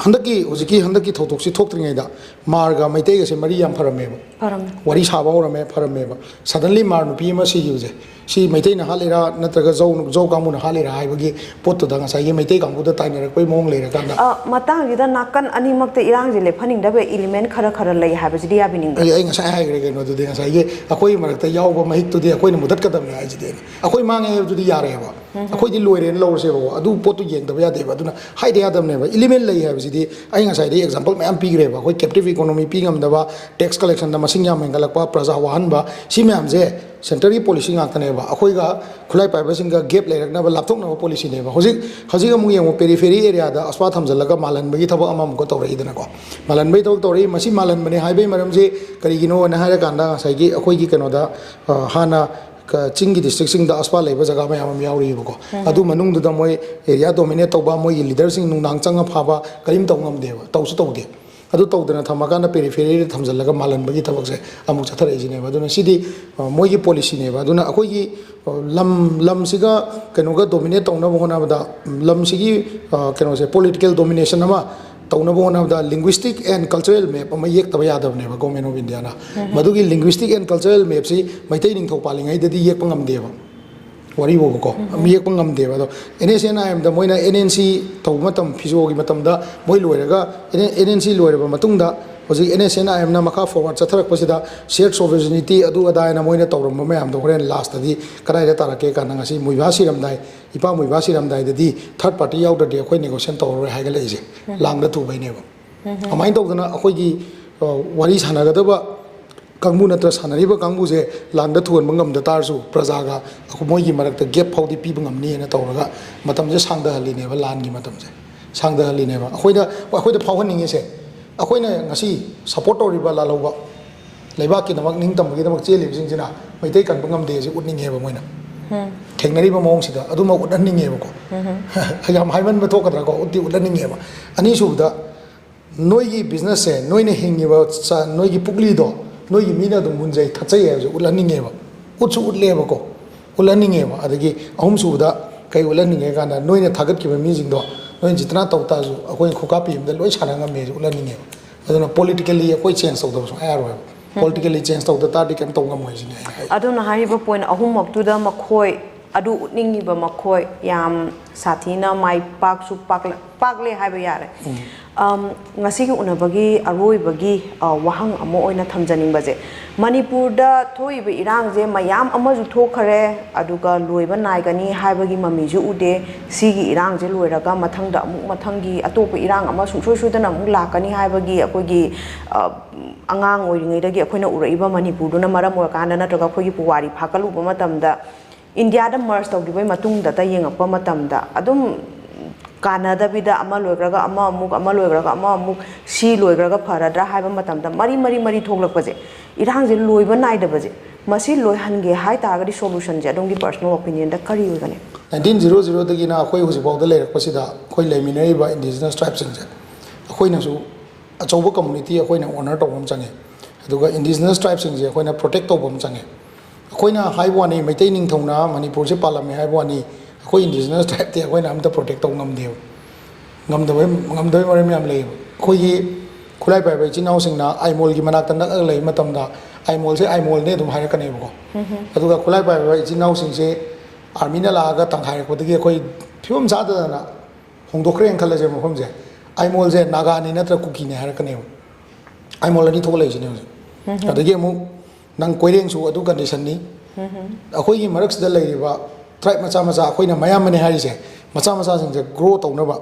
ꯍꯟꯗꯛꯀꯤ, ꯍꯧꯖꯤꯛꯀꯤ ꯍꯟꯗꯛꯀꯤ ꯊꯧꯗꯣꯛꯁꯤ ꯊꯣꯛꯇ꯭ꯔꯤꯉꯩꯗ ꯃꯥꯔꯒ ꯃꯩꯇꯩꯒꯁꯦ ꯃꯔꯤ ꯌꯥꯝ ꯐꯔꯝꯃꯦꯕ꯫ ꯐꯔꯝꯃꯦ꯫ ꯋꯥꯔꯤ ꯁꯥꯕ ꯍꯧꯔꯝꯃꯦ, ꯐꯔꯝꯃꯦꯕ꯫ ꯁꯗꯟꯂꯤ ꯃꯥꯔ ꯅꯨꯄꯤ ꯑꯃ ꯁꯤꯈꯤꯕꯁꯦ, ꯁꯤ ꯃꯩꯇꯩꯅ ꯍꯥꯠꯂꯤꯔꯥ ꯅꯠꯇ꯭ꯔꯒ ꯖꯧ, ꯖꯧ ꯀꯥꯡꯕꯨꯅ ꯍꯥꯠꯂꯤꯔꯥ ꯍꯥꯏꯕꯒꯤ ꯄꯣꯠꯇꯨꯗ ꯉꯁꯥꯏꯒꯤ ꯃꯩꯇꯩ ꯀꯥꯡꯕꯨꯗ ꯇꯥꯏꯅꯔꯛꯄꯒꯤ ꯃꯑꯣꯡ ꯂꯩꯔꯀꯥꯟꯗ꯫ ꯑ, ꯃꯇꯥꯡꯁꯤꯗ ꯅꯥꯀꯟ ꯑꯅꯤꯃꯛꯇ ꯏꯔꯥꯡꯁꯦ ꯂꯦꯞꯍꯟꯅꯤꯡꯗꯕ ꯏꯂꯤꯃꯦꯟ ꯈꯔ ꯈꯔ ꯂꯩ ꯍꯥꯏꯕꯁꯤꯗꯤ ꯌꯥꯕꯤꯅꯤꯡꯗꯦ꯫ ꯑꯩ, ꯑꯩ ꯉꯁꯥꯏ ꯍꯥꯏꯈ꯭ꯔꯦ ꯀꯩꯅꯣꯗꯨꯗꯤ, ꯉꯁꯥꯏꯒꯤ ꯑꯩꯈꯣꯏ ꯃꯔꯛꯇ ꯌꯥꯎꯕ ꯃꯍꯤꯛꯇꯨꯗꯤ ꯑꯩꯈꯣꯏꯅ ꯃꯨꯊꯠꯀꯗꯕꯅꯦ ꯍꯥꯏꯁꯤꯗꯤ꯫ ꯑꯩꯈꯣꯏ ꯃꯥꯡꯉꯦ ꯍꯥꯏꯕꯗꯨꯗꯤ ꯌꯥꯔꯦꯕ꯫ ꯑꯩꯈꯣꯏꯗꯤ ꯂꯣꯏꯔꯦꯅ ꯂꯧꯔꯁꯦꯕꯀꯣ, ꯑꯗꯨ ꯄꯣꯠꯇꯨ ꯌꯦꯡꯗꯕ ꯌꯥꯗꯦꯕ꯫ ꯑꯗꯨꯅ ꯍꯥꯏꯗ ꯌꯥꯗꯕꯅꯦꯕ꯫ ꯏꯂꯤꯃꯦꯟ ꯂꯩ ꯍꯥꯏꯕꯁꯤꯗꯤ ꯑꯩ ꯉꯁꯥꯏꯗꯩ ꯑꯦꯛꯖꯥꯝꯄꯜ ꯃꯌꯥꯝ ꯄꯤꯈ꯭ꯔꯦꯕ꯫ ꯑꯩꯈꯣꯏ ꯀꯦꯞꯇꯤꯞ ꯏꯀꯣꯅꯣꯃꯤ ꯄꯤ ꯉꯝꯗꯕ, ꯇꯦꯛꯁ ꯀꯂꯦꯛꯁꯟꯗ ꯃꯁꯤꯡ ꯌꯥꯝ ꯍꯦꯟꯒꯠꯂꯛꯄ, ꯄ꯭ꯔꯖꯥ ꯋꯥꯍꯟꯕ, ꯁꯤ ꯃꯌꯥꯝꯁꯦ ꯁꯦꯟꯇꯔꯒꯤ ꯄꯣꯂꯤꯁꯤ ꯉꯥꯛꯇꯅꯦꯕ꯫ ꯑꯩꯈꯣꯏꯒ ꯈꯨꯠꯂꯥꯏ ꯄꯥꯏꯕꯁꯤꯡꯒ ꯒꯦꯞ ꯂꯩꯔꯛꯅꯕ, ꯂꯥꯞꯊꯣꯛꯅꯕ ꯄꯣꯂꯤꯁꯤꯅꯦꯕ꯫ ꯍꯧꯖꯤꯛ ꯍꯧꯖꯤꯛ ꯑꯃꯨꯛ ꯌꯦꯡꯉꯨ, ꯄꯦꯔꯤꯐꯦꯔꯤ ꯑꯦꯔꯤꯌꯥꯗ ꯑꯁꯄꯥ ꯊꯝꯖꯤꯜꯂꯒ ꯃꯥꯜꯍꯟꯕꯒꯤ ꯊꯕꯛ ꯑꯃ ꯑꯃꯨꯛꯀ ꯇꯧꯔꯛꯏꯗꯅꯀꯣ꯫ ꯃꯥꯜꯍꯟꯕꯒꯤ ꯊꯕꯛ ꯇꯧꯔꯛꯏ꯫ ꯃꯁꯤ ꯃꯥꯜꯍꯟꯕꯅꯦ ꯍꯥꯏꯕꯒꯤ ꯃꯔꯝꯁꯤ ꯀꯔꯤꯒꯤꯅꯣꯅ ꯍꯥꯏꯔꯀꯥꯟꯗ, ꯉꯁꯥꯏꯒꯤ ꯑꯩꯈꯣꯏꯒꯤ ꯀꯩꯅꯣꯗ, ꯑ, ꯍꯥꯟꯅ ꯀ-, ꯆꯤꯡꯒꯤ ꯗꯤꯁꯇ꯭ꯔꯤꯛꯁꯤꯡꯗ ꯑꯁꯄꯥ ꯂꯩꯕ ꯖꯒꯥ ꯃꯌꯥꯝ ꯑꯃ ꯌꯥꯎꯔꯤꯕꯀꯣ꯫ ꯑꯗꯨ ꯃꯅꯨꯡꯗꯨꯗ ꯃꯣꯏ ꯑꯦꯔꯤꯌꯥ ꯗꯣꯃꯤꯅꯦꯠ ꯇꯧꯕ, ꯃꯣꯏꯒꯤ ꯂꯤꯗꯔꯁꯤꯡ ꯅꯨꯡꯗꯥꯡ ꯆꯪꯉ ꯐꯥꯕ ꯀꯔꯤꯝ ꯇꯧ ꯉꯝꯗꯦꯕ, ꯇꯧꯁꯨ ꯇꯧꯗꯦ꯫ ꯑꯗꯨ ꯇꯧꯗꯅ ꯊꯝꯃꯀꯥꯟꯗ ꯄꯦꯔꯤꯐꯦꯔꯤꯗ ꯊꯝꯖꯤꯜꯂꯒ ꯃꯥꯜꯍꯟꯕꯒꯤ ꯊꯕꯛꯁꯦ ꯑꯃꯨꯛ ꯆꯠꯊꯔꯛꯏꯁꯤꯅꯦꯕ꯫ ꯑꯗꯨꯅ ꯁꯤꯗꯤ, ꯑ, ꯃꯣꯏꯒꯤ ꯄꯣꯂꯤꯁꯤꯅꯦꯕ꯫ ꯑꯗꯨꯅ ꯑꯩꯈꯣꯏꯒꯤ, ꯑ, ꯂꯝ, ꯂꯝꯁꯤꯒ ꯀꯩꯅꯣꯒ ꯗꯣꯃꯤꯅꯦꯠ ꯇꯧꯅꯕ ꯍꯣꯠꯅꯕꯗ, ꯂꯝꯁꯤꯒꯤ, ꯑ, ꯀꯩꯅꯣꯁꯦ, ꯄꯣꯂꯤꯇꯤꯀꯦꯜ ꯗꯣꯃꯤꯅꯦꯁꯟ ꯑꯃ ꯇꯧꯅꯕ ꯍꯣꯠꯅꯕꯗ linguistic and cultural map ꯑꯃ ꯌꯦꯛꯇꯕ ꯌꯥꯗꯕꯅꯦꯕ Government of Indiaꯅ꯫ ꯃꯗꯨꯒꯤ linguistic and cultural mapꯁꯤ ꯃꯩꯇꯩ ꯅꯤꯡꯊꯧ ꯄꯥꯜꯂꯤꯉꯩꯗꯗꯤ ꯌꯦꯛꯄ ꯉꯝꯗꯦꯕ꯫ ꯋꯥꯔꯤ ꯐꯥꯎꯕꯀꯣ, ꯌꯦꯛꯄ ꯉꯝꯗꯦꯕ꯫ ꯑꯗꯣ NSNIMꯗ ꯃꯣꯏꯅ NNC ꯇꯧꯕ ꯃꯇꯝ, ꯐꯤꯖꯣꯒꯤ ꯃꯇꯝꯗ ꯃꯣꯏ ꯂꯣꯏꯔꯒ, NNC ꯂꯣꯏꯔꯕ ꯃꯇꯨꯡꯗ ꯍꯧꯖꯤꯛ NSNIMꯅ ꯃꯈꯥ forward ꯆꯠꯊꯔꯛꯄꯁꯤꯗ shared sovereignty ꯑꯗꯨ ꯑꯗꯥ ꯍꯥꯏꯅ ꯃꯣꯏꯅ ꯇꯧꯔꯝꯕ ꯃꯌꯥꯝꯗꯣ ꯍꯣꯔꯦꯟ ꯂꯥꯁꯇꯗꯤ ꯀꯗꯥꯏꯗ ꯇꯥꯔꯛꯀꯦ ꯀꯥꯟꯗ, ꯉꯁꯤ ꯃꯨꯏꯕꯥ ꯁꯤꯔꯝꯗꯥꯏ, ꯏꯄꯥ ꯃꯨꯏꯕꯥ ꯁꯤꯔꯝꯗꯥꯏꯗꯗꯤ third party ꯌꯥꯎꯗ꯭ꯔꯗꯤ ꯑꯩꯈꯣꯏ negotiation ꯇꯧꯔꯔꯣꯏ ꯍꯥꯏꯒꯠꯂꯛꯏꯁꯦ ꯂꯥꯡꯗ ꯊꯨꯕꯩꯅꯦꯕ꯫ ꯑꯗꯨꯃꯥꯏꯅ ꯇꯧꯗꯅ ꯑꯩꯈꯣꯏꯒꯤ, ꯑ, ꯋꯥꯔꯤ ꯁꯥꯟꯅꯒꯗꯕ ꯀꯥꯡꯕꯨ ꯅꯠꯇ꯭ꯔ ꯁꯥꯟꯅꯔꯤꯕ ꯀꯥꯡꯕꯨꯁꯦ ꯂꯥꯟꯗ ꯊꯨꯍꯟꯕ ꯉꯝꯗ ꯇꯥꯔꯁꯨ, ꯄ꯭ꯔꯖꯥꯒ ꯑꯩꯈꯣꯏ ꯃꯣꯏꯒꯤ ꯃꯔꯛꯇ gap ꯐꯥꯎꯗꯤ ꯄꯤꯕ ꯉꯝꯅꯤꯅ ꯇꯧꯔꯒ ꯃꯇꯝꯁꯦ ꯁꯥꯡꯊꯍꯜꯂꯤꯅꯦꯕ, ꯂꯥꯟꯒꯤ ꯃꯇꯝꯁꯦ ꯁꯥꯡꯊꯍꯜꯂꯤꯅꯦꯕ꯫ ꯑꯩꯈꯣꯏꯗ, ꯑꯩꯈꯣꯏꯗ ꯐꯥꯎꯍꯟꯅꯤꯡꯉꯤꯁꯦ, ꯑꯩꯈꯣꯏꯅ ꯉꯁꯤ support ꯇꯧꯔꯤꯕ ꯂꯥꯜꯍꯧꯕ, ꯂꯩꯕꯥꯛꯀꯤꯗꯃꯛ ꯅꯤꯡꯇꯝꯕꯒꯤꯗꯃꯛ ꯆꯦꯜꯂꯤꯕꯁꯤꯡꯁꯤꯅ ꯃꯩꯇꯩ ꯀꯟꯕ ꯉꯝꯗꯦ ꯍꯥꯏꯁꯦ ꯎꯠꯅꯤꯡꯉꯦꯕ ꯃꯣꯏꯅ꯫ ꯊꯦꯡꯅꯔꯤꯕ ꯃꯑꯣꯡꯁꯤꯗ ꯑꯗꯨꯃꯛ ꯎꯠꯍꯟꯅꯤꯡꯉꯦꯕꯀꯣ꯫ ꯌꯥꯝ ꯍꯥꯏꯃꯟꯕ ꯊꯣꯛꯀꯗ꯭ꯔꯥꯀꯣ? ꯎꯠꯇꯤ ꯎꯠꯍꯟꯅꯤꯡꯉꯦꯕ꯫ ꯑꯅꯤꯁꯨꯕꯗ, ꯅꯣꯏꯒꯤ businessꯁꯦ, ꯅꯣꯏꯅ ꯍꯤꯡꯉꯤꯕ ꯆ-, ꯅꯣꯏꯒꯤ ꯄꯨꯛꯂꯤꯗꯣ, ꯅꯣꯏꯒꯤ ꯃꯤꯅ ꯑꯗꯨꯝ ꯃꯨꯟꯖꯩ, ꯊꯛꯆꯩ ꯍꯥꯏꯕꯁꯦ ꯎꯠꯍꯟꯅꯤꯡꯉꯦꯕ꯫ ꯎꯠꯁꯨ ꯎꯠꯂꯦꯕꯀꯣ, ꯎꯠꯍꯟꯅꯤꯡꯉꯦꯕ꯫ ꯑꯗꯒꯤ ꯑꯍꯨꯝꯁꯨꯕꯗ ꯀꯩ ꯎꯠꯍꯟꯅꯤꯡꯉꯦ ꯀꯥꯟꯗ, ꯅꯣꯏꯅ ꯊꯥꯒꯠꯈꯤꯕ ꯃꯤꯁꯤꯡꯗꯣ, ꯅꯣꯏꯅ ꯖꯤꯇꯅꯥ ꯇꯧ ꯇꯥꯔꯁꯨ, ꯑꯩꯈꯣꯏꯅ ꯈꯨꯀꯥꯞꯄꯤ ꯑꯃꯗ ꯂꯣꯏ ꯁꯥꯟꯅ ꯉꯝꯃꯦꯁꯦ ꯎꯠꯍꯟꯅꯤꯡꯉꯦꯕ꯫ ꯑꯗꯨꯅ politically ꯑꯩꯈꯣꯏ change ꯇꯧꯗꯕ ꯁꯨꯡꯌꯥ ꯌꯥꯔꯣꯏꯕ꯫ Politically change ꯇꯧꯗ ꯇꯥꯔꯗꯤ ꯀꯩꯝ ꯇꯧ ꯉꯝꯃꯣꯏ ꯁꯤꯅꯤ ꯑꯩꯅ ꯍꯥꯏ꯫ ꯑꯗꯨꯅ ꯍꯥꯏꯔꯤꯕ point ꯑꯍꯨꯝꯃꯛꯇꯨꯗ ꯃꯈꯣꯏ ꯑꯗꯨ ꯎꯠꯅꯤꯡꯉꯤꯕ ꯃꯈꯣꯏ ꯌꯥꯝ ꯁꯥꯊꯤꯅ ꯃꯥꯏ ꯄꯥꯛꯁꯨ ꯄꯥꯛꯂ-, ꯄꯥꯛꯂꯦ ꯍꯥꯏꯕ ꯌꯥꯔꯦ꯫ ꯑꯝ, ꯉꯁꯤꯒꯤ ꯎꯅꯕꯒꯤ ꯑꯔꯣꯏꯕꯒꯤ, ꯑ, ꯋꯥꯍꯪ ꯑꯃ ꯑꯣꯏꯅ ꯊꯝꯖꯅꯤꯡꯕꯁꯦ, ꯃꯅꯤꯄꯨꯔꯗ ꯊꯣꯛꯏꯕ ꯏꯔꯥꯡꯁꯦ ꯃꯌꯥꯝ ꯑꯃꯁꯨ ꯊꯣꯛꯈꯔꯦ, ꯑꯗꯨꯒ ꯂꯣꯏꯕ ꯅꯥꯏꯒꯅꯤ ꯍꯥꯏꯕꯒꯤ ꯃꯃꯤꯁꯨ ꯎꯗꯦ꯫ ꯁꯤꯒꯤ ꯏꯔꯥꯡꯁꯦ ꯂꯣꯏꯔꯒ ꯃꯊꯪꯗ ꯑꯃꯨꯛ, ꯃꯊꯪꯒꯤ ꯑꯇꯣꯞꯄ ꯏꯔꯥꯡ ꯑꯃ ꯁꯨꯡꯁꯣꯏ ꯁꯣꯏꯗꯅ ꯑꯃꯨꯛ ꯂꯥꯛꯀꯅꯤ ꯍꯥꯏꯕꯒꯤ ꯑꯩꯈꯣꯏꯒꯤ, ꯑ, ꯑꯉꯥꯡ ꯑꯣꯏꯔꯤꯉꯩꯗꯒꯤ ꯑꯩꯈꯣꯏꯅ ꯎꯔꯛꯏꯕ ꯃꯅꯤꯄꯨꯔꯗꯨꯅ ꯃꯔꯝ ꯑꯣꯏꯔꯀꯥꯟꯗ, ꯅꯠꯇ꯭ꯔꯒ ꯑꯩꯈꯣꯏꯒꯤ ꯄꯨꯋꯥꯔꯤ ꯐꯥꯒꯠꯂꯨꯕ ꯃꯇꯝꯗ, ꯏꯟꯗꯤꯌꯥꯗ ꯃꯔꯖ ꯇꯧꯈꯤꯕꯒꯤ ꯃꯇꯨꯡꯗꯇ ꯌꯦꯡꯉꯛꯄ ꯃꯇꯝꯗ, ꯑꯗꯨꯝ ꯀꯥꯟꯅꯗꯕꯤꯗ ꯑꯃ ꯂꯣꯏꯈ꯭ꯔꯒ ꯑꯃ ꯑꯃꯨꯛ, ꯑꯃ ꯂꯣꯏꯈ꯭ꯔꯒ ꯑꯃ ꯑꯃꯨꯛ, ꯁꯤ ꯂꯣꯏꯈ꯭ꯔꯒ ꯐꯔꯗ꯭ꯔꯥ ꯍꯥꯏꯕ ꯃꯇꯝꯗ ꯃꯔꯤ ꯃꯔꯤ ꯃꯔꯤ ꯊꯣꯛꯂꯛꯄꯁꯦ, ꯏꯔꯥꯡꯁꯦ ꯂꯣꯏꯕ ꯅꯥꯏꯗꯕꯁꯦ, ꯃꯁꯤ ꯂꯣꯏꯍꯟꯒꯦ ꯍꯥꯏ ꯇꯥꯔꯒꯗꯤ solutionꯁꯦ ꯑꯗꯣꯝꯒꯤ personal opinionꯗ ꯀꯔꯤ ꯑꯣꯏꯒꯅꯤ? ꯅꯥꯏꯟꯇꯤꯟ ꯖꯤꯔꯣ ꯖꯤꯔꯣꯗꯒꯤꯅ ꯑꯩꯈꯣꯏ ꯍꯧꯖꯤꯛꯐꯥꯎꯗ ꯂꯩꯔꯛꯄꯁꯤꯗ ꯑꯩꯈꯣꯏ ꯂꯩꯃꯤꯟꯅꯔꯤꯕ indigenous tribeꯁꯤꯡꯁꯦ ꯑꯩꯈꯣꯏꯅꯁꯨ ꯑꯆꯧꯕ community ꯑꯩꯈꯣꯏꯅ honour ꯇꯧꯕ ꯑꯃ ꯆꯪꯉꯤ꯫ ꯑꯗꯨꯒ indigenous tribeꯁꯤꯡꯁꯦ ꯑꯩꯈꯣꯏꯅ protect ꯇꯧꯕ ꯑꯃ ꯆꯪꯉꯤ꯫ ꯑꯩꯈꯣꯏꯅ ꯍꯥꯏꯕ ꯋꯥꯅꯤ, ꯃꯩꯇꯩ ꯅꯤꯡꯊꯧꯅ ꯃꯅꯤꯄꯨꯔꯁꯦ ꯄꯥꯜꯂꯝꯃꯦ ꯍꯥꯏꯕ ꯋꯥꯅꯤ, ꯑꯩꯈꯣꯏ indigenous tribeꯇꯤ ꯑꯩꯈꯣꯏꯅ ꯑꯝꯇ protect ꯇꯧꯕ ꯉꯝꯗꯦꯕ꯫ ꯉꯝꯗꯕꯩ, ꯉꯝꯗꯕꯩ ꯃꯔꯝ ꯌꯥꯝ ꯂꯩꯌꯦꯕ꯫ ꯑꯩꯈꯣꯏꯒꯤ ꯈꯨꯠꯂꯥꯏ ꯄꯥꯏꯕ ꯏꯆꯤꯟ ꯏꯅꯥꯎꯁꯤꯡꯅ ꯑꯥꯏꯃꯣꯜꯒꯤ ꯃꯅꯥꯛꯇ ꯅꯛꯑꯒ ꯂꯩꯕ ꯃꯇꯝꯗ, "ꯑꯥꯏꯃꯣꯜꯁꯦ ꯑꯥꯏꯃꯣꯜꯅꯦ" ꯑꯗꯨꯝ ꯍꯥꯏꯔꯛꯀꯅꯦꯕꯀꯣ꯫ ꯑꯗꯨꯒ ꯈꯨꯠꯂꯥꯏ ꯄꯥꯏꯕ ꯏꯆꯤꯟ ꯏꯅꯥꯎꯁꯤꯡꯁꯦ ꯑꯥꯔꯃꯤꯅ ꯂꯥꯛꯑꯒ ꯇꯥꯟꯈꯥꯏꯔꯛꯄꯗꯒꯤ ꯑꯩꯈꯣꯏ ꯐꯤꯕꯝ ꯆꯥꯗꯗꯅ ꯍꯣꯡꯗꯣꯛꯈ꯭ꯔꯦꯅ ꯈꯜꯂꯁꯦ ꯃꯐꯝꯁꯦ, "ꯑꯥꯏꯃꯣꯜꯁꯦ ꯅꯥꯒꯥꯅꯤ ꯅꯠꯇ꯭ꯔ ꯀꯨꯀꯤꯅꯤ" ꯍꯥꯏꯔꯛꯀꯅꯦꯕ꯫ ꯑꯥꯏꯃꯣꯜ ꯑꯅꯤ ꯊꯣꯛꯑ ꯂꯩꯔꯤꯁꯤꯅꯦ ꯍꯧꯖꯤꯛ꯫ ꯑꯗꯒꯤ ꯑꯃꯨꯛ ꯅꯪ ꯀꯣꯏꯔꯦꯡꯁꯨ ꯑꯗꯨ conditionꯅꯤ꯫ ꯑꯩꯈꯣꯏꯒꯤ ꯃꯔꯛꯁꯤꯗ ꯂꯩꯔꯤꯕ tribe ꯃꯆꯥ ꯃꯆꯥ, ꯑꯩꯈꯣꯏꯅ ꯃꯌꯥꯝꯕꯅꯦ ꯍꯥꯏꯔꯤꯁꯦ, ꯃꯆꯥ ꯃꯆꯥꯁꯤꯡꯁꯦ grow ꯇꯧꯅꯕ,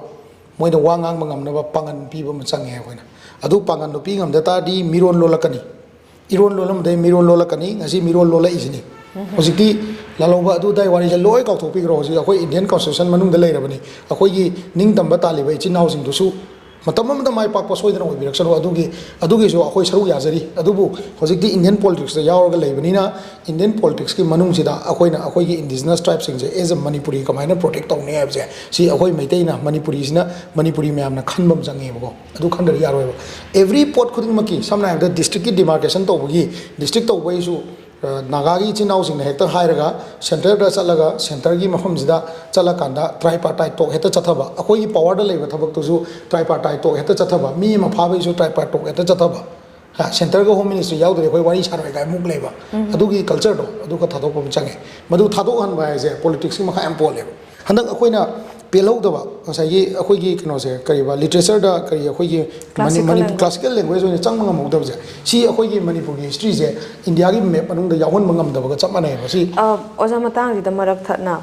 ꯃꯣꯏꯅ ꯋꯥ ꯉꯥꯡꯕ ꯉꯝꯅꯕ ꯄꯥꯡꯒꯜ ꯄꯤꯕ ꯑꯃ ꯆꯪꯉꯦ ꯑꯩꯈꯣꯏꯅ꯫ ꯑꯗꯨ ꯄꯥꯡꯒꯜꯗꯣ ꯄꯤ ꯉꯝꯗ ꯇꯥꯔꯗꯤ ꯃꯤꯔꯣꯟ ꯂꯣꯜꯂꯛꯀꯅꯤ꯫ ꯏꯔꯣꯟ ꯂꯣꯜꯂꯝꯕꯗꯩ ꯃꯤꯔꯣꯜ ꯂꯣꯜꯂꯛꯀꯅꯤ, ꯉꯁꯤ ꯃꯤꯔꯣꯜ ꯂꯣꯜꯂꯛꯏꯁꯤꯅꯤ꯫ ꯍꯧꯖꯤꯛꯇꯤ ꯂꯥꯜꯍꯧꯕ ꯑꯗꯨ ꯑꯗꯥꯏ ꯋꯥꯔꯤꯁꯦ ꯂꯣꯏ ꯀꯥꯎꯊꯣꯛꯄꯤꯈ꯭ꯔꯣ꯫ ꯍꯧꯖꯤꯛ ꯑꯩꯈꯣꯏ Indian Constitution ꯃꯅꯨꯡꯗ ꯂꯩꯔꯕꯅꯤ꯫ ꯑꯩꯈꯣꯏꯒꯤ ꯅꯤꯡꯇꯝꯕ ꯇꯥꯜꯂꯤꯕ ꯏꯆꯤꯟ ꯏꯅꯥꯎꯁꯤꯡꯗꯨꯁꯨ ꯃꯇꯝ ꯑꯃꯗ ꯃꯥꯏ ꯄꯥꯛꯄ ꯁꯣꯏꯗꯅ ꯑꯣꯏꯕꯤꯔꯛꯁꯅꯨ꯫ ꯑꯗꯨꯒꯤ, ꯑꯗꯨꯒꯤꯁꯨ ꯑꯩꯈꯣꯏ ꯁꯔꯨꯛ ꯌꯥꯖꯔꯤ꯫ ꯑꯗꯨꯕꯨ ꯍꯧꯖꯤꯛꯇꯤ Indian politicsꯇ ꯌꯥꯎꯔꯒ ꯂꯩꯕꯅꯤꯅ, Indian politicsꯀꯤ ꯃꯅꯨꯡꯁꯤꯗ ꯑꯩꯈꯣꯏꯅ ꯑꯩꯈꯣꯏꯒꯤ indigenous tribeꯁꯤꯡꯁꯦ as a Manipuri ꯀꯃꯥꯏꯅ protect ꯇꯧꯅꯤ ꯍꯥꯏꯕꯁꯦ, ꯁꯤ ꯑꯩꯈꯣꯏ ꯃꯩꯇꯩꯅ, ꯃꯅꯤꯄꯨꯔꯤꯁꯤꯅ, ꯃꯅꯤꯄꯨꯔꯤ ꯃꯌꯥꯝꯅ ꯈꯟꯕ ꯑꯃ ꯆꯪꯉꯦꯕꯀꯣ꯫ ꯑꯗꯨ ꯈꯟꯗ꯭ꯔꯗꯤ ꯌꯥꯔꯣꯏꯕ꯫ Every ꯄꯣꯠ ꯈꯨꯗꯤꯡꯃꯛꯀꯤ, ꯁꯝꯅ ꯍꯥꯏꯔꯕꯗ districtꯀꯤ demarcation ꯇꯧꯕꯒꯤ, district ꯇꯧꯕꯒꯤꯁꯨ, ꯑ, ꯅꯥꯒꯥꯒꯤ ꯏꯆꯤꯟ ꯏꯅꯥꯎꯁꯤꯡꯅ ꯍꯦꯛꯇ ꯍꯥꯏꯔꯒ centreꯗ ꯆꯠꯂꯒ, centreꯒꯤ ꯃꯐꯝꯁꯤꯗ ꯆꯠꯂꯀꯥꯟꯗ tripartite talk ꯍꯦꯛꯇ ꯆꯠꯊꯕ, ꯑꯩꯈꯣꯏꯒꯤ powerꯗ ꯂꯩꯕ ꯊꯕꯛꯇꯨꯁꯨ tripartite talk ꯍꯦꯛꯇ ꯆꯠꯊꯕ, ꯃꯤ ꯑꯃ ꯐꯥꯕꯒꯤꯁꯨ tripartite talk ꯍꯦꯛꯇ ꯆꯠꯊꯕ, ꯍꯥ, centreꯒ home ministry ꯌꯥꯎꯗ꯭ꯔꯗꯤ ꯑꯩꯈꯣꯏ ꯋꯥꯔꯤ ꯁꯥꯔꯣꯏ ꯀꯥꯏ ꯑꯃꯨꯛ ꯂꯩꯕ꯫ ꯑꯗꯨꯒꯤ cultureꯗꯣ ꯑꯗꯨꯒ ꯊꯥꯗꯣꯛꯄ ꯑꯃ ꯆꯪꯉꯦ꯫ ꯃꯗꯨ ꯊꯥꯗꯣꯛꯍꯟꯕ ꯍꯥꯏꯁꯦ politicsꯀꯤ ꯃꯈꯥ ꯌꯥꯝ ꯄꯣꯜꯂꯦꯕ꯫ ꯍꯟꯗꯛ ꯑꯩꯈꯣꯏꯅ ꯄꯦꯜꯍꯧꯗꯕ, ꯉꯁꯥꯏꯒꯤ ꯑꯩꯈꯣꯏꯒꯤ ꯀꯩꯅꯣꯁꯦ, ꯀꯔꯤꯕ, ꯂꯤꯇꯔꯦꯆꯔꯗ ꯀꯔꯤ, ꯑꯩꯈꯣꯏꯒꯤ ꯃꯅꯤ- Classical ꯃꯅꯤ- language. Classical language ꯑꯣꯏꯅ ꯆꯪꯕ ꯉꯝꯍꯧꯗꯕꯁꯦ, ꯁꯤ ꯑꯩꯈꯣꯏꯒꯤ ꯃꯅꯤꯄꯨꯔꯒꯤ historyꯁꯦ ꯏꯟꯗꯤꯌꯥꯒꯤ map ꯃꯅꯨꯡꯗ ꯌꯥꯎꯍꯟꯕ ꯉꯝꯗꯕꯒ ꯆꯞ ꯃꯥꯟꯅꯩꯌꯦꯕ꯫ ꯁꯤ ꯑ, ꯑꯣꯖꯥ, ꯃꯇꯥꯡꯁꯤꯗ ꯃꯔꯛ ꯊꯠꯅ,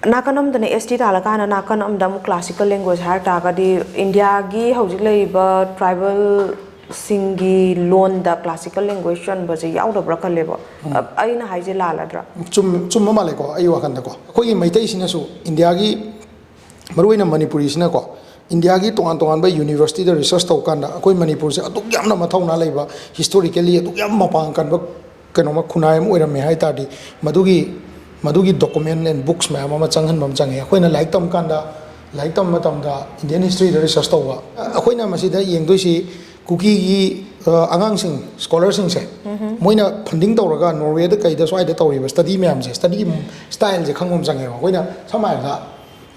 ꯅꯥꯀꯟ ꯑꯃꯗꯅ S T ꯇꯥꯜꯂꯀꯥꯟꯗ ꯅꯥꯀꯟ ꯑꯃꯗ ꯑꯃꯨꯛ classical language ꯍꯥꯏꯔ ꯇꯥꯔꯒꯗꯤ, ꯏꯟꯗꯤꯌꯥꯒꯤ ꯍꯧꯖꯤꯛ ꯂꯩꯔꯤꯕ tribal ꯁꯤꯡꯒꯤ ꯂꯣꯟꯗ classical language ꯆꯟꯕꯁꯦ ꯌꯥꯎꯗꯕ꯭ꯔꯥ ꯈꯜꯂꯦꯕ꯫ ꯑ, ꯑꯩꯅ ꯍꯥꯏꯁꯦ ꯂꯥꯜꯂꯗ꯭ꯔꯥ? ꯆꯨꯝ- ꯆꯨꯝꯕ ꯃꯥꯜꯂꯦꯀꯣ, ꯑꯩ ꯋꯥꯈꯟꯗꯀꯣ꯫ ꯑꯩꯈꯣꯏꯒꯤ ꯃꯩꯇꯩꯁꯤꯅꯁꯨ ꯏꯟꯗꯤꯌꯥꯒꯤ, ꯃꯔꯨꯑꯣꯏꯅ ꯃꯅꯤꯄꯨꯔꯤꯁꯤꯅꯀꯣ, ꯏꯟꯗꯤꯌꯥꯒꯤ ꯇꯣꯉꯥꯟ ꯇꯣꯉꯥꯟꯕ universityꯗ research ꯇꯧꯕ ꯀꯥꯟꯗ, ꯑꯩꯈꯣꯏ ꯃꯅꯤꯄꯨꯔꯁꯦ ꯑꯗꯨꯛ ꯌꯥꯝꯅ ꯃꯊꯧꯅꯥ ꯂꯩꯕ, historically ꯑꯗꯨꯛ ꯌꯥꯝ ꯃꯄꯥꯡ ꯀꯟꯕ ꯀꯩꯅꯣꯃ, ꯈꯨꯟꯅꯥꯏ ꯑꯃ ꯑꯣꯏꯔꯝꯃꯦ ꯍꯥꯏ ꯇꯥꯔꯗꯤ, ꯃꯗꯨꯒꯤ ꯃꯗꯨꯒꯤ document and books ꯃꯌꯥꯝ ꯑꯃ ꯆꯪꯍꯟꯕ ꯑꯃ ꯆꯪꯉꯦ꯫ ꯑꯩꯈꯣꯏꯅ ꯂꯥꯏꯔꯤꯛ ꯇꯝꯕ ꯀꯥꯟꯗ, ꯂꯥꯏꯔꯤꯛ ꯇꯝꯕ ꯃꯇꯝꯗ Indian historyꯗ research ꯇꯧꯕ, ꯑꯩꯈꯣꯏꯅ ꯃꯁꯤꯗ ꯌꯦꯡꯗꯣꯏꯁꯤ ꯀꯨꯀꯤꯒꯤ, ꯑ, ꯑꯉꯥꯡꯁꯤꯡ, scholarꯁꯤꯡꯁꯦ, ꯃꯣꯏꯅ funding ꯇꯧꯔꯒ Norwayꯗ ꯀꯩꯗ ꯁ꯭ꯋꯥꯏꯗ ꯇꯧꯔꯤꯕ study ꯃꯌꯥꯝꯁꯦ, study styleꯁꯦ ꯈꯪꯕ ꯑꯃ ꯆꯪꯉꯦꯕ꯫ ꯑꯩꯈꯣꯏꯅ ꯁꯝꯅ ꯍꯥꯏꯔꯕꯗ,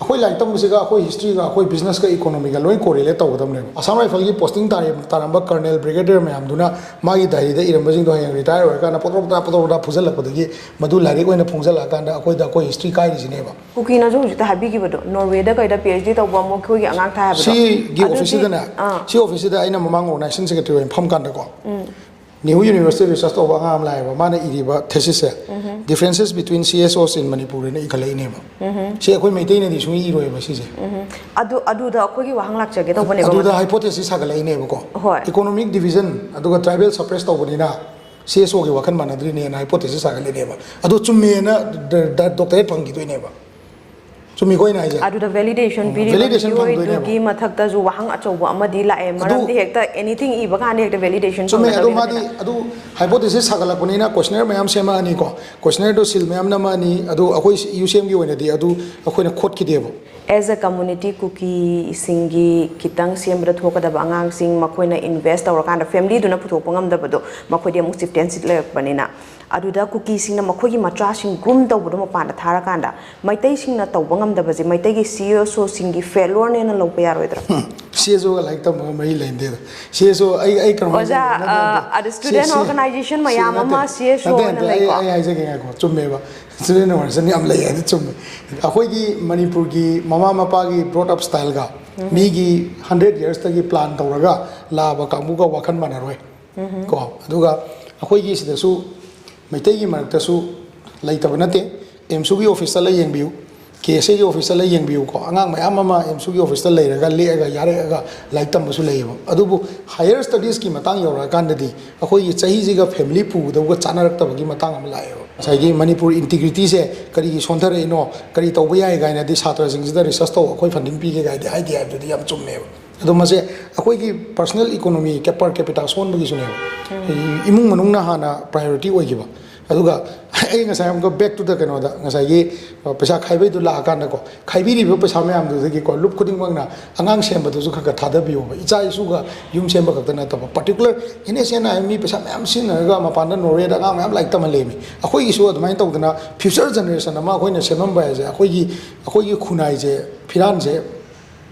ꯑꯩꯈꯣꯏ ꯂꯥꯏꯔꯤꯛ ꯇꯝꯕꯁꯤꯒ ꯑꯩꯈꯣꯏ historyꯒ ꯑꯩꯈꯣꯏ businessꯀ economyꯒ ꯂꯣꯏ correlate ꯇꯧꯒꯗꯕꯅꯦꯕ꯫ Assam Riflesꯀꯤ posting ꯇꯥꯔꯤ-, ꯇꯥꯔꯝꯕ colonel, brigadier ꯃꯌꯥꯝꯗꯨꯅ ꯃꯥꯒꯤ diaryꯗ ꯏꯔꯝꯕꯁꯤꯡꯗꯣ ꯍꯌꯦꯡ retire ꯑꯣꯏꯔꯀꯥꯟꯗ ꯄꯣꯇ꯭ꯔꯣ ꯄꯣꯇ꯭ꯔꯥ ꯄꯣꯇ꯭ꯔꯣ ꯄꯣꯇ꯭ꯔꯥ ꯐꯨꯖꯜꯂꯛꯄꯗꯒꯤ ꯃꯗꯨ ꯂꯥꯏꯔꯤꯛ ꯑꯣꯏꯅ ꯐꯣꯡꯖꯜꯂꯛꯑꯀꯥꯟꯗ ꯑꯩꯈꯣꯏꯗ ꯑꯩꯈꯣꯏ history ꯀꯥꯏꯔꯤꯁꯤꯅꯦꯕ꯫ ꯀꯨꯀꯤꯅꯁꯨ ꯍꯧꯖꯤꯛꯇ ꯍꯥꯏꯕꯤꯈꯤꯕꯗꯣ, Norwayꯗ ꯀꯩꯗ PhD ꯇꯧꯕ ꯃꯈꯣꯏꯒꯤ ꯑꯉꯥꯡ ꯊꯥꯏ ꯍꯥꯏꯕꯗꯣ꯫ ꯁꯤꯒꯤ ꯑꯗꯨꯗꯤ, officeꯁꯤꯗꯅꯦ, ꯑꯥ꯫ ꯁꯤ officeꯁꯤꯗ ꯑꯩꯅ ꯃꯃꯥꯡ organization secretary ꯑꯣꯏꯅ ꯐꯝ ꯀꯥꯟꯗꯀꯣ, New University research ꯇꯧꯕ ꯑꯉꯥꯡ ꯑꯃ ꯂꯥꯛꯑꯦꯕ, ꯃꯥꯅ ꯏꯔꯤꯕ thesisꯁꯦ, "Differences between C S Os in Manipur" ꯍꯥꯏꯅ ꯏꯈꯠꯂꯛꯏꯅꯦꯕ꯫ ꯁꯤ ꯑꯩꯈꯣꯏ ꯃꯩꯇꯩꯅꯗꯤ ꯁꯨꯡꯏ ꯏꯔꯣꯏꯕ ꯁꯤꯁꯦ꯫ ꯑꯗꯨ, ꯑꯗꯨꯗ ꯑꯩꯈꯣꯏꯒꯤ ꯋꯥꯍꯪ ꯂꯥꯛꯆꯒꯦ ꯇꯧꯕꯅꯦꯕ, ꯑꯗꯨꯗ ꯃꯗꯨ hypothesis ꯁꯥꯒꯠꯂꯛꯏꯅꯦꯕꯀꯣ꯫ ꯍꯣꯏ꯫ Economic division ꯑꯗꯨꯒ tribal suppress ꯇꯧꯕꯅꯤꯅ C S Oꯒꯤ ꯋꯥꯈꯜ ꯃꯥꯟꯅꯗ꯭ꯔꯤꯅꯦꯅ hypothesis ꯁꯥꯒꯠꯂꯤꯅꯦꯕ꯫ ꯑꯗꯣ ꯆꯨꯝꯃꯦꯅ ꯗ-, ꯗ-, doctorate ꯐꯪꯈꯤꯗꯣꯏꯅꯦꯕ꯫ ꯆꯨꯝꯃꯤꯀꯣ ꯑꯩꯅ ꯍꯥꯏꯁꯦ? ꯑꯗꯨꯗ validation ꯎꯝ, ꯄꯤꯔꯤꯕ validation ꯃꯤꯑꯣꯏꯗꯨꯒꯤ ꯐꯪꯗꯣꯏꯅꯦꯕ꯫ ꯃꯊꯛꯇꯁꯨ ꯋꯥꯍꯪ ꯑꯆꯧꯕ ꯑꯃꯗꯤ ꯂꯥꯛꯑꯦ, ꯑꯗꯨ ꯃꯔꯝꯗꯤ ꯍꯦꯛꯇ anything ꯏꯕ ꯀꯥꯟꯗ ꯍꯦꯛꯇ validation ꯆꯨꯝꯃꯦ, ꯑꯗꯣ ꯐꯪꯒꯗꯕꯅꯤꯅ꯫ ꯃꯥꯗꯤ ꯑꯗꯨ hypothesis ꯁꯥꯒꯠꯂꯛꯄꯅꯤꯅ questionnaire ꯃꯌꯥꯝ ꯁꯦꯝꯃꯛꯑꯅꯤꯀꯣ, questionnaire ꯗꯣ seal ꯃꯌꯥꯝ ꯅꯝꯃꯛꯑꯅꯤ, ꯑꯗꯨ ꯑꯩꯈꯣꯏ UCMꯒꯤ ꯑꯣꯏꯅꯗꯤ ꯑꯗꯨ ꯑꯩꯈꯣꯏꯅ ꯈꯣꯠꯈꯤꯗꯦꯕ꯫ As a community, ꯀꯨꯀꯤꯁꯤꯡꯒꯤ ꯈꯤꯇꯪ ꯁꯦꯝꯕꯗ ꯊꯣꯛꯀꯗꯕ ꯑꯉꯥꯡꯁꯤꯡ ꯃꯈꯣꯏꯅ invest ꯇꯧꯔꯀꯥꯟꯗ family ꯗꯨꯅ ꯄꯨꯊꯣꯛꯄ ꯉꯝꯗꯕꯗꯣ, ꯃꯈꯣꯏꯗꯤ ꯑꯃꯨꯛ chieftaincy ꯂꯩꯔꯛꯄꯅꯤꯅ, ꯑꯗꯨꯗ ꯀꯨꯀꯤꯁꯤꯡꯅ ꯃꯈꯣꯏꯒꯤ ꯃꯆꯥꯁꯤꯡ groom ꯇꯧꯕꯗꯣ ꯃꯄꯥꯟꯗ ꯊꯥꯔꯀꯥꯟꯗ ꯃꯩꯇꯩꯁꯤꯡꯅ ꯇꯧꯕ ꯉꯝꯗꯕꯁꯦ ꯃꯩꯇꯩꯒꯤ C S Oꯁꯤꯡꯒꯤ failureꯅꯦꯅ ꯂꯧꯕ ꯌꯥꯔꯣꯏꯗ꯭ꯔꯥ? ꯍꯝ, C S Oꯒ ꯂꯥꯏꯔꯤꯛ ꯇꯝꯕꯒ ꯃꯔꯤ ꯂꯩꯅꯗꯦꯗ꯫ C S O ꯑꯩ, ꯑꯩ ꯀꯔꯝꯍꯥꯏꯅ ꯑꯣꯖꯥ, ꯂꯩꯅꯗꯦ? ꯑ, ꯑꯗ student C-, C-, organization ꯃꯌꯥꯝ ꯅꯠꯇꯦ, ꯑꯃ C S O ꯅꯠꯇꯦ, ꯑꯣꯏꯅ ꯅꯠꯇꯦ, ꯑꯩ, ꯂꯩꯀꯣ꯫ ꯑꯩ ꯍꯥꯏꯖꯒꯦ, ꯉꯥꯏꯈꯣ, ꯆꯨꯝꯃꯦꯕ꯫ Student organization ꯌꯥꯝ ꯂꯩ ꯍꯥꯏꯗꯤ ꯆꯨꯝꯃꯦ꯫ ꯑꯩꯈꯣꯏꯒꯤ ꯃꯅꯤꯄꯨꯔꯒꯤ ꯃꯃꯥ ꯃꯄꯥꯒꯤ brought up styleꯒ ꯃꯤꯒꯤ hundred yearsꯇꯒꯤ plan ꯇꯧꯔꯒ ꯂꯥꯛꯑꯕ ꯀꯥꯡꯕꯨꯒ ꯋꯥꯈꯜ ꯃꯥꯟꯅꯔꯣꯏ꯫ ꯀꯣ, ꯑꯗꯨꯒ ꯑꯩꯈꯣꯏꯒꯤ ꯁꯤꯗꯁꯨ ꯃꯩꯇꯩꯒꯤ ꯃꯔꯛꯇꯁꯨ ꯂꯩꯇꯕ ꯅꯠꯇꯦ꯫ ꯑꯦꯝꯁꯨꯒꯤ office ꯆꯠꯂ ꯌꯦꯡꯕꯤꯌꯨ, ꯀꯦ ꯑꯦꯁ ꯑꯦꯒꯤ office ꯆꯠꯂ ꯌꯦꯡꯕꯤꯌꯨꯀꯣ꯫ ꯑꯉꯥꯡ ꯃꯌꯥꯝ ꯑꯃ ꯑꯦꯝꯁꯨꯒꯤ officeꯇ ꯂꯩꯔꯒ ꯂꯦꯛꯑꯒ ꯌꯥꯔꯛꯑꯒ ꯂꯥꯏꯔꯤꯛ ꯇꯝꯕꯁꯨ ꯂꯩꯌꯦꯕ꯫ ꯑꯗꯨꯕꯨ higher studiesꯀꯤ ꯃꯇꯥꯡ ꯌꯧꯔꯛꯑꯀꯥꯟꯗꯗꯤ ꯑꯩꯈꯣꯏꯒꯤ ꯆꯍꯤꯁꯤꯒ family ꯄꯨꯒꯗꯧꯕꯒ ꯆꯥꯟꯅꯔꯛꯇꯕꯒꯤ ꯃꯇꯥꯡ ꯑꯃ ꯂꯥꯛꯑꯦꯕ꯫ ꯉꯁꯥꯏꯒꯤ ꯃꯅꯤꯄꯨꯔ integrityꯁꯦ ꯀꯔꯤꯒꯤ ꯁꯣꯟꯊꯔꯛꯏꯅꯣ, ꯀꯔꯤ ꯇꯧꯕ ꯌꯥꯏ ꯀꯥꯏꯅꯗꯤ ꯁꯥꯇ꯭ꯔꯁꯤꯡꯁꯤꯗ research ꯇꯧ, ꯑꯩꯈꯣꯏ funding ꯄꯤꯒꯦ ꯀꯥꯏꯗꯤ ꯍꯥꯏꯗꯦ ꯍꯥꯏꯕꯗꯨꯗꯤ ꯌꯥꯝ ꯆꯨꯝꯃꯦꯕ꯫ ꯑꯗꯣ ꯃꯁꯦ ꯑꯩꯈꯣꯏꯒꯤ personal economy per capita ꯁꯣꯟꯕꯒꯤꯁꯨꯅꯦꯕ꯫ ꯏꯃꯨꯡ ꯃꯅꯨꯡꯅ ꯍꯥꯟꯅ priority ꯑꯣꯏꯈꯤꯕ꯫ ꯑꯗꯨꯒ ꯑꯩ ꯉꯁꯥꯏ ꯑꯃꯨꯛꯀ back to the ꯀꯩꯅꯣꯗ, ꯉꯁꯥꯏꯒꯤ ꯄꯩꯁꯥ ꯈꯥꯏꯕꯩꯗꯣ ꯂꯥꯛꯑꯀꯥꯟꯗꯀꯣ, ꯈꯥꯏꯕꯤꯔꯤꯕ ꯄꯩꯁꯥ ꯃꯌꯥꯝꯗꯨꯗꯒꯤꯀꯣ ꯂꯨꯞ ꯈꯨꯗꯤꯡꯃꯛꯅ ꯑꯉꯥꯡ ꯁꯦꯝꯕꯗꯨꯁꯨ ꯈꯔ ꯈꯔ ꯊꯥꯗꯕꯤꯌꯣꯕ꯫ ꯏꯆꯥ ꯏꯁꯨꯒ ꯌꯨꯝ ꯁꯦꯝꯕ ꯈꯛꯇ ꯅꯠꯇꯕ, particular ꯏꯟ ꯑꯦꯁ ꯑꯦꯟ ꯑꯥꯏ ꯃꯤ ꯄꯩꯁꯥ ꯃꯌꯥꯝ ꯁꯤꯖꯤꯟꯅꯔꯒ ꯃꯄꯥꯟꯗ ꯅꯣꯔꯋꯦꯗ ꯑꯉꯥꯡ ꯃꯌꯥꯝ ꯂꯥꯏꯔꯤꯛ ꯇꯝꯍꯜꯂꯦꯃꯤ꯫ ꯑꯩꯈꯣꯏꯒꯤꯁꯨ ꯑꯗꯨꯃꯥꯏꯅ ꯇꯧꯗꯅ future generation ꯑꯃ ꯑꯩꯈꯣꯏꯅ ꯁꯦꯝꯃꯝꯕ ꯍꯥꯏꯁꯦ, ꯑꯩꯈꯣꯏꯒꯤ ꯑꯩꯈꯣꯏꯒꯤ ꯈꯨꯟꯅꯥꯏꯁꯦ, ꯐꯤꯔꯥꯟꯁꯦ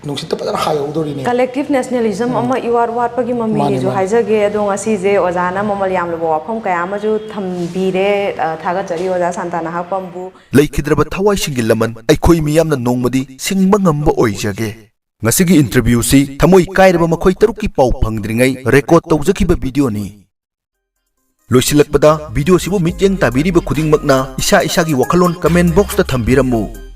ꯅꯨꯡꯁꯤꯠꯇ ꯐꯖꯅ ꯍꯥꯏꯍꯧꯗꯣꯔꯤꯅꯦ꯫ Collective nationalism ꯑꯃ ꯏꯋꯥꯠ ꯋꯥꯠꯄꯒꯤ ꯃꯃꯤꯅꯦꯁꯨ ꯃꯥꯅꯦ꯫ ꯍꯥꯏꯖꯒꯦ꯫ ꯑꯗꯣ ꯉꯁꯤꯁꯦ ꯑꯣꯖꯥꯅ ꯃꯃꯜ ꯌꯥꯝꯂꯕ ꯋꯥꯐꯝ ꯀꯌꯥ ꯑꯃꯁꯨ ꯊꯝꯕꯤꯔꯦ꯫ ꯑ, ꯊꯥꯒꯠꯆꯔꯤ ꯑꯣꯖꯥ ꯁꯥꯟꯇꯥ ꯅꯍꯥꯛꯄꯝꯕꯨ꯫ ꯂꯩꯈꯤꯗ꯭ꯔꯕ ꯊꯋꯥꯏꯁꯤꯡꯒꯤ ꯂꯃꯟ ꯑꯩꯈꯣꯏ ꯃꯤꯌꯥꯝꯅ ꯅꯣꯡꯃꯗꯤ ꯁꯤꯡꯕ ꯉꯝꯕ ꯑꯣꯏꯖꯒꯦ꯫ ꯉꯁꯤꯒꯤ interviewꯁꯤ ꯊꯃꯣꯏ ꯀꯥꯏꯔꯕ ꯃꯈꯣꯏ ꯇꯔꯨꯛꯀꯤ ꯄꯥꯎ ꯐꯪꯗ꯭ꯔꯤꯉꯩ record ꯇꯧꯖꯈꯤꯕ videoꯅꯤ꯫ ꯂꯣꯏꯁꯤꯜꯂꯛꯄꯗ videoꯁꯤꯕꯨ ꯃꯤꯠꯌꯦꯡ ꯇꯥꯕꯤꯔꯤꯕ ꯈꯨꯗꯤꯡꯃꯛꯅ ꯏꯁꯥ ꯏꯁꯥꯒꯤ ꯋꯥꯈꯜꯂꯣꯟ comment boxꯇ ꯊꯝꯕꯤꯔꯝꯃꯨ꯫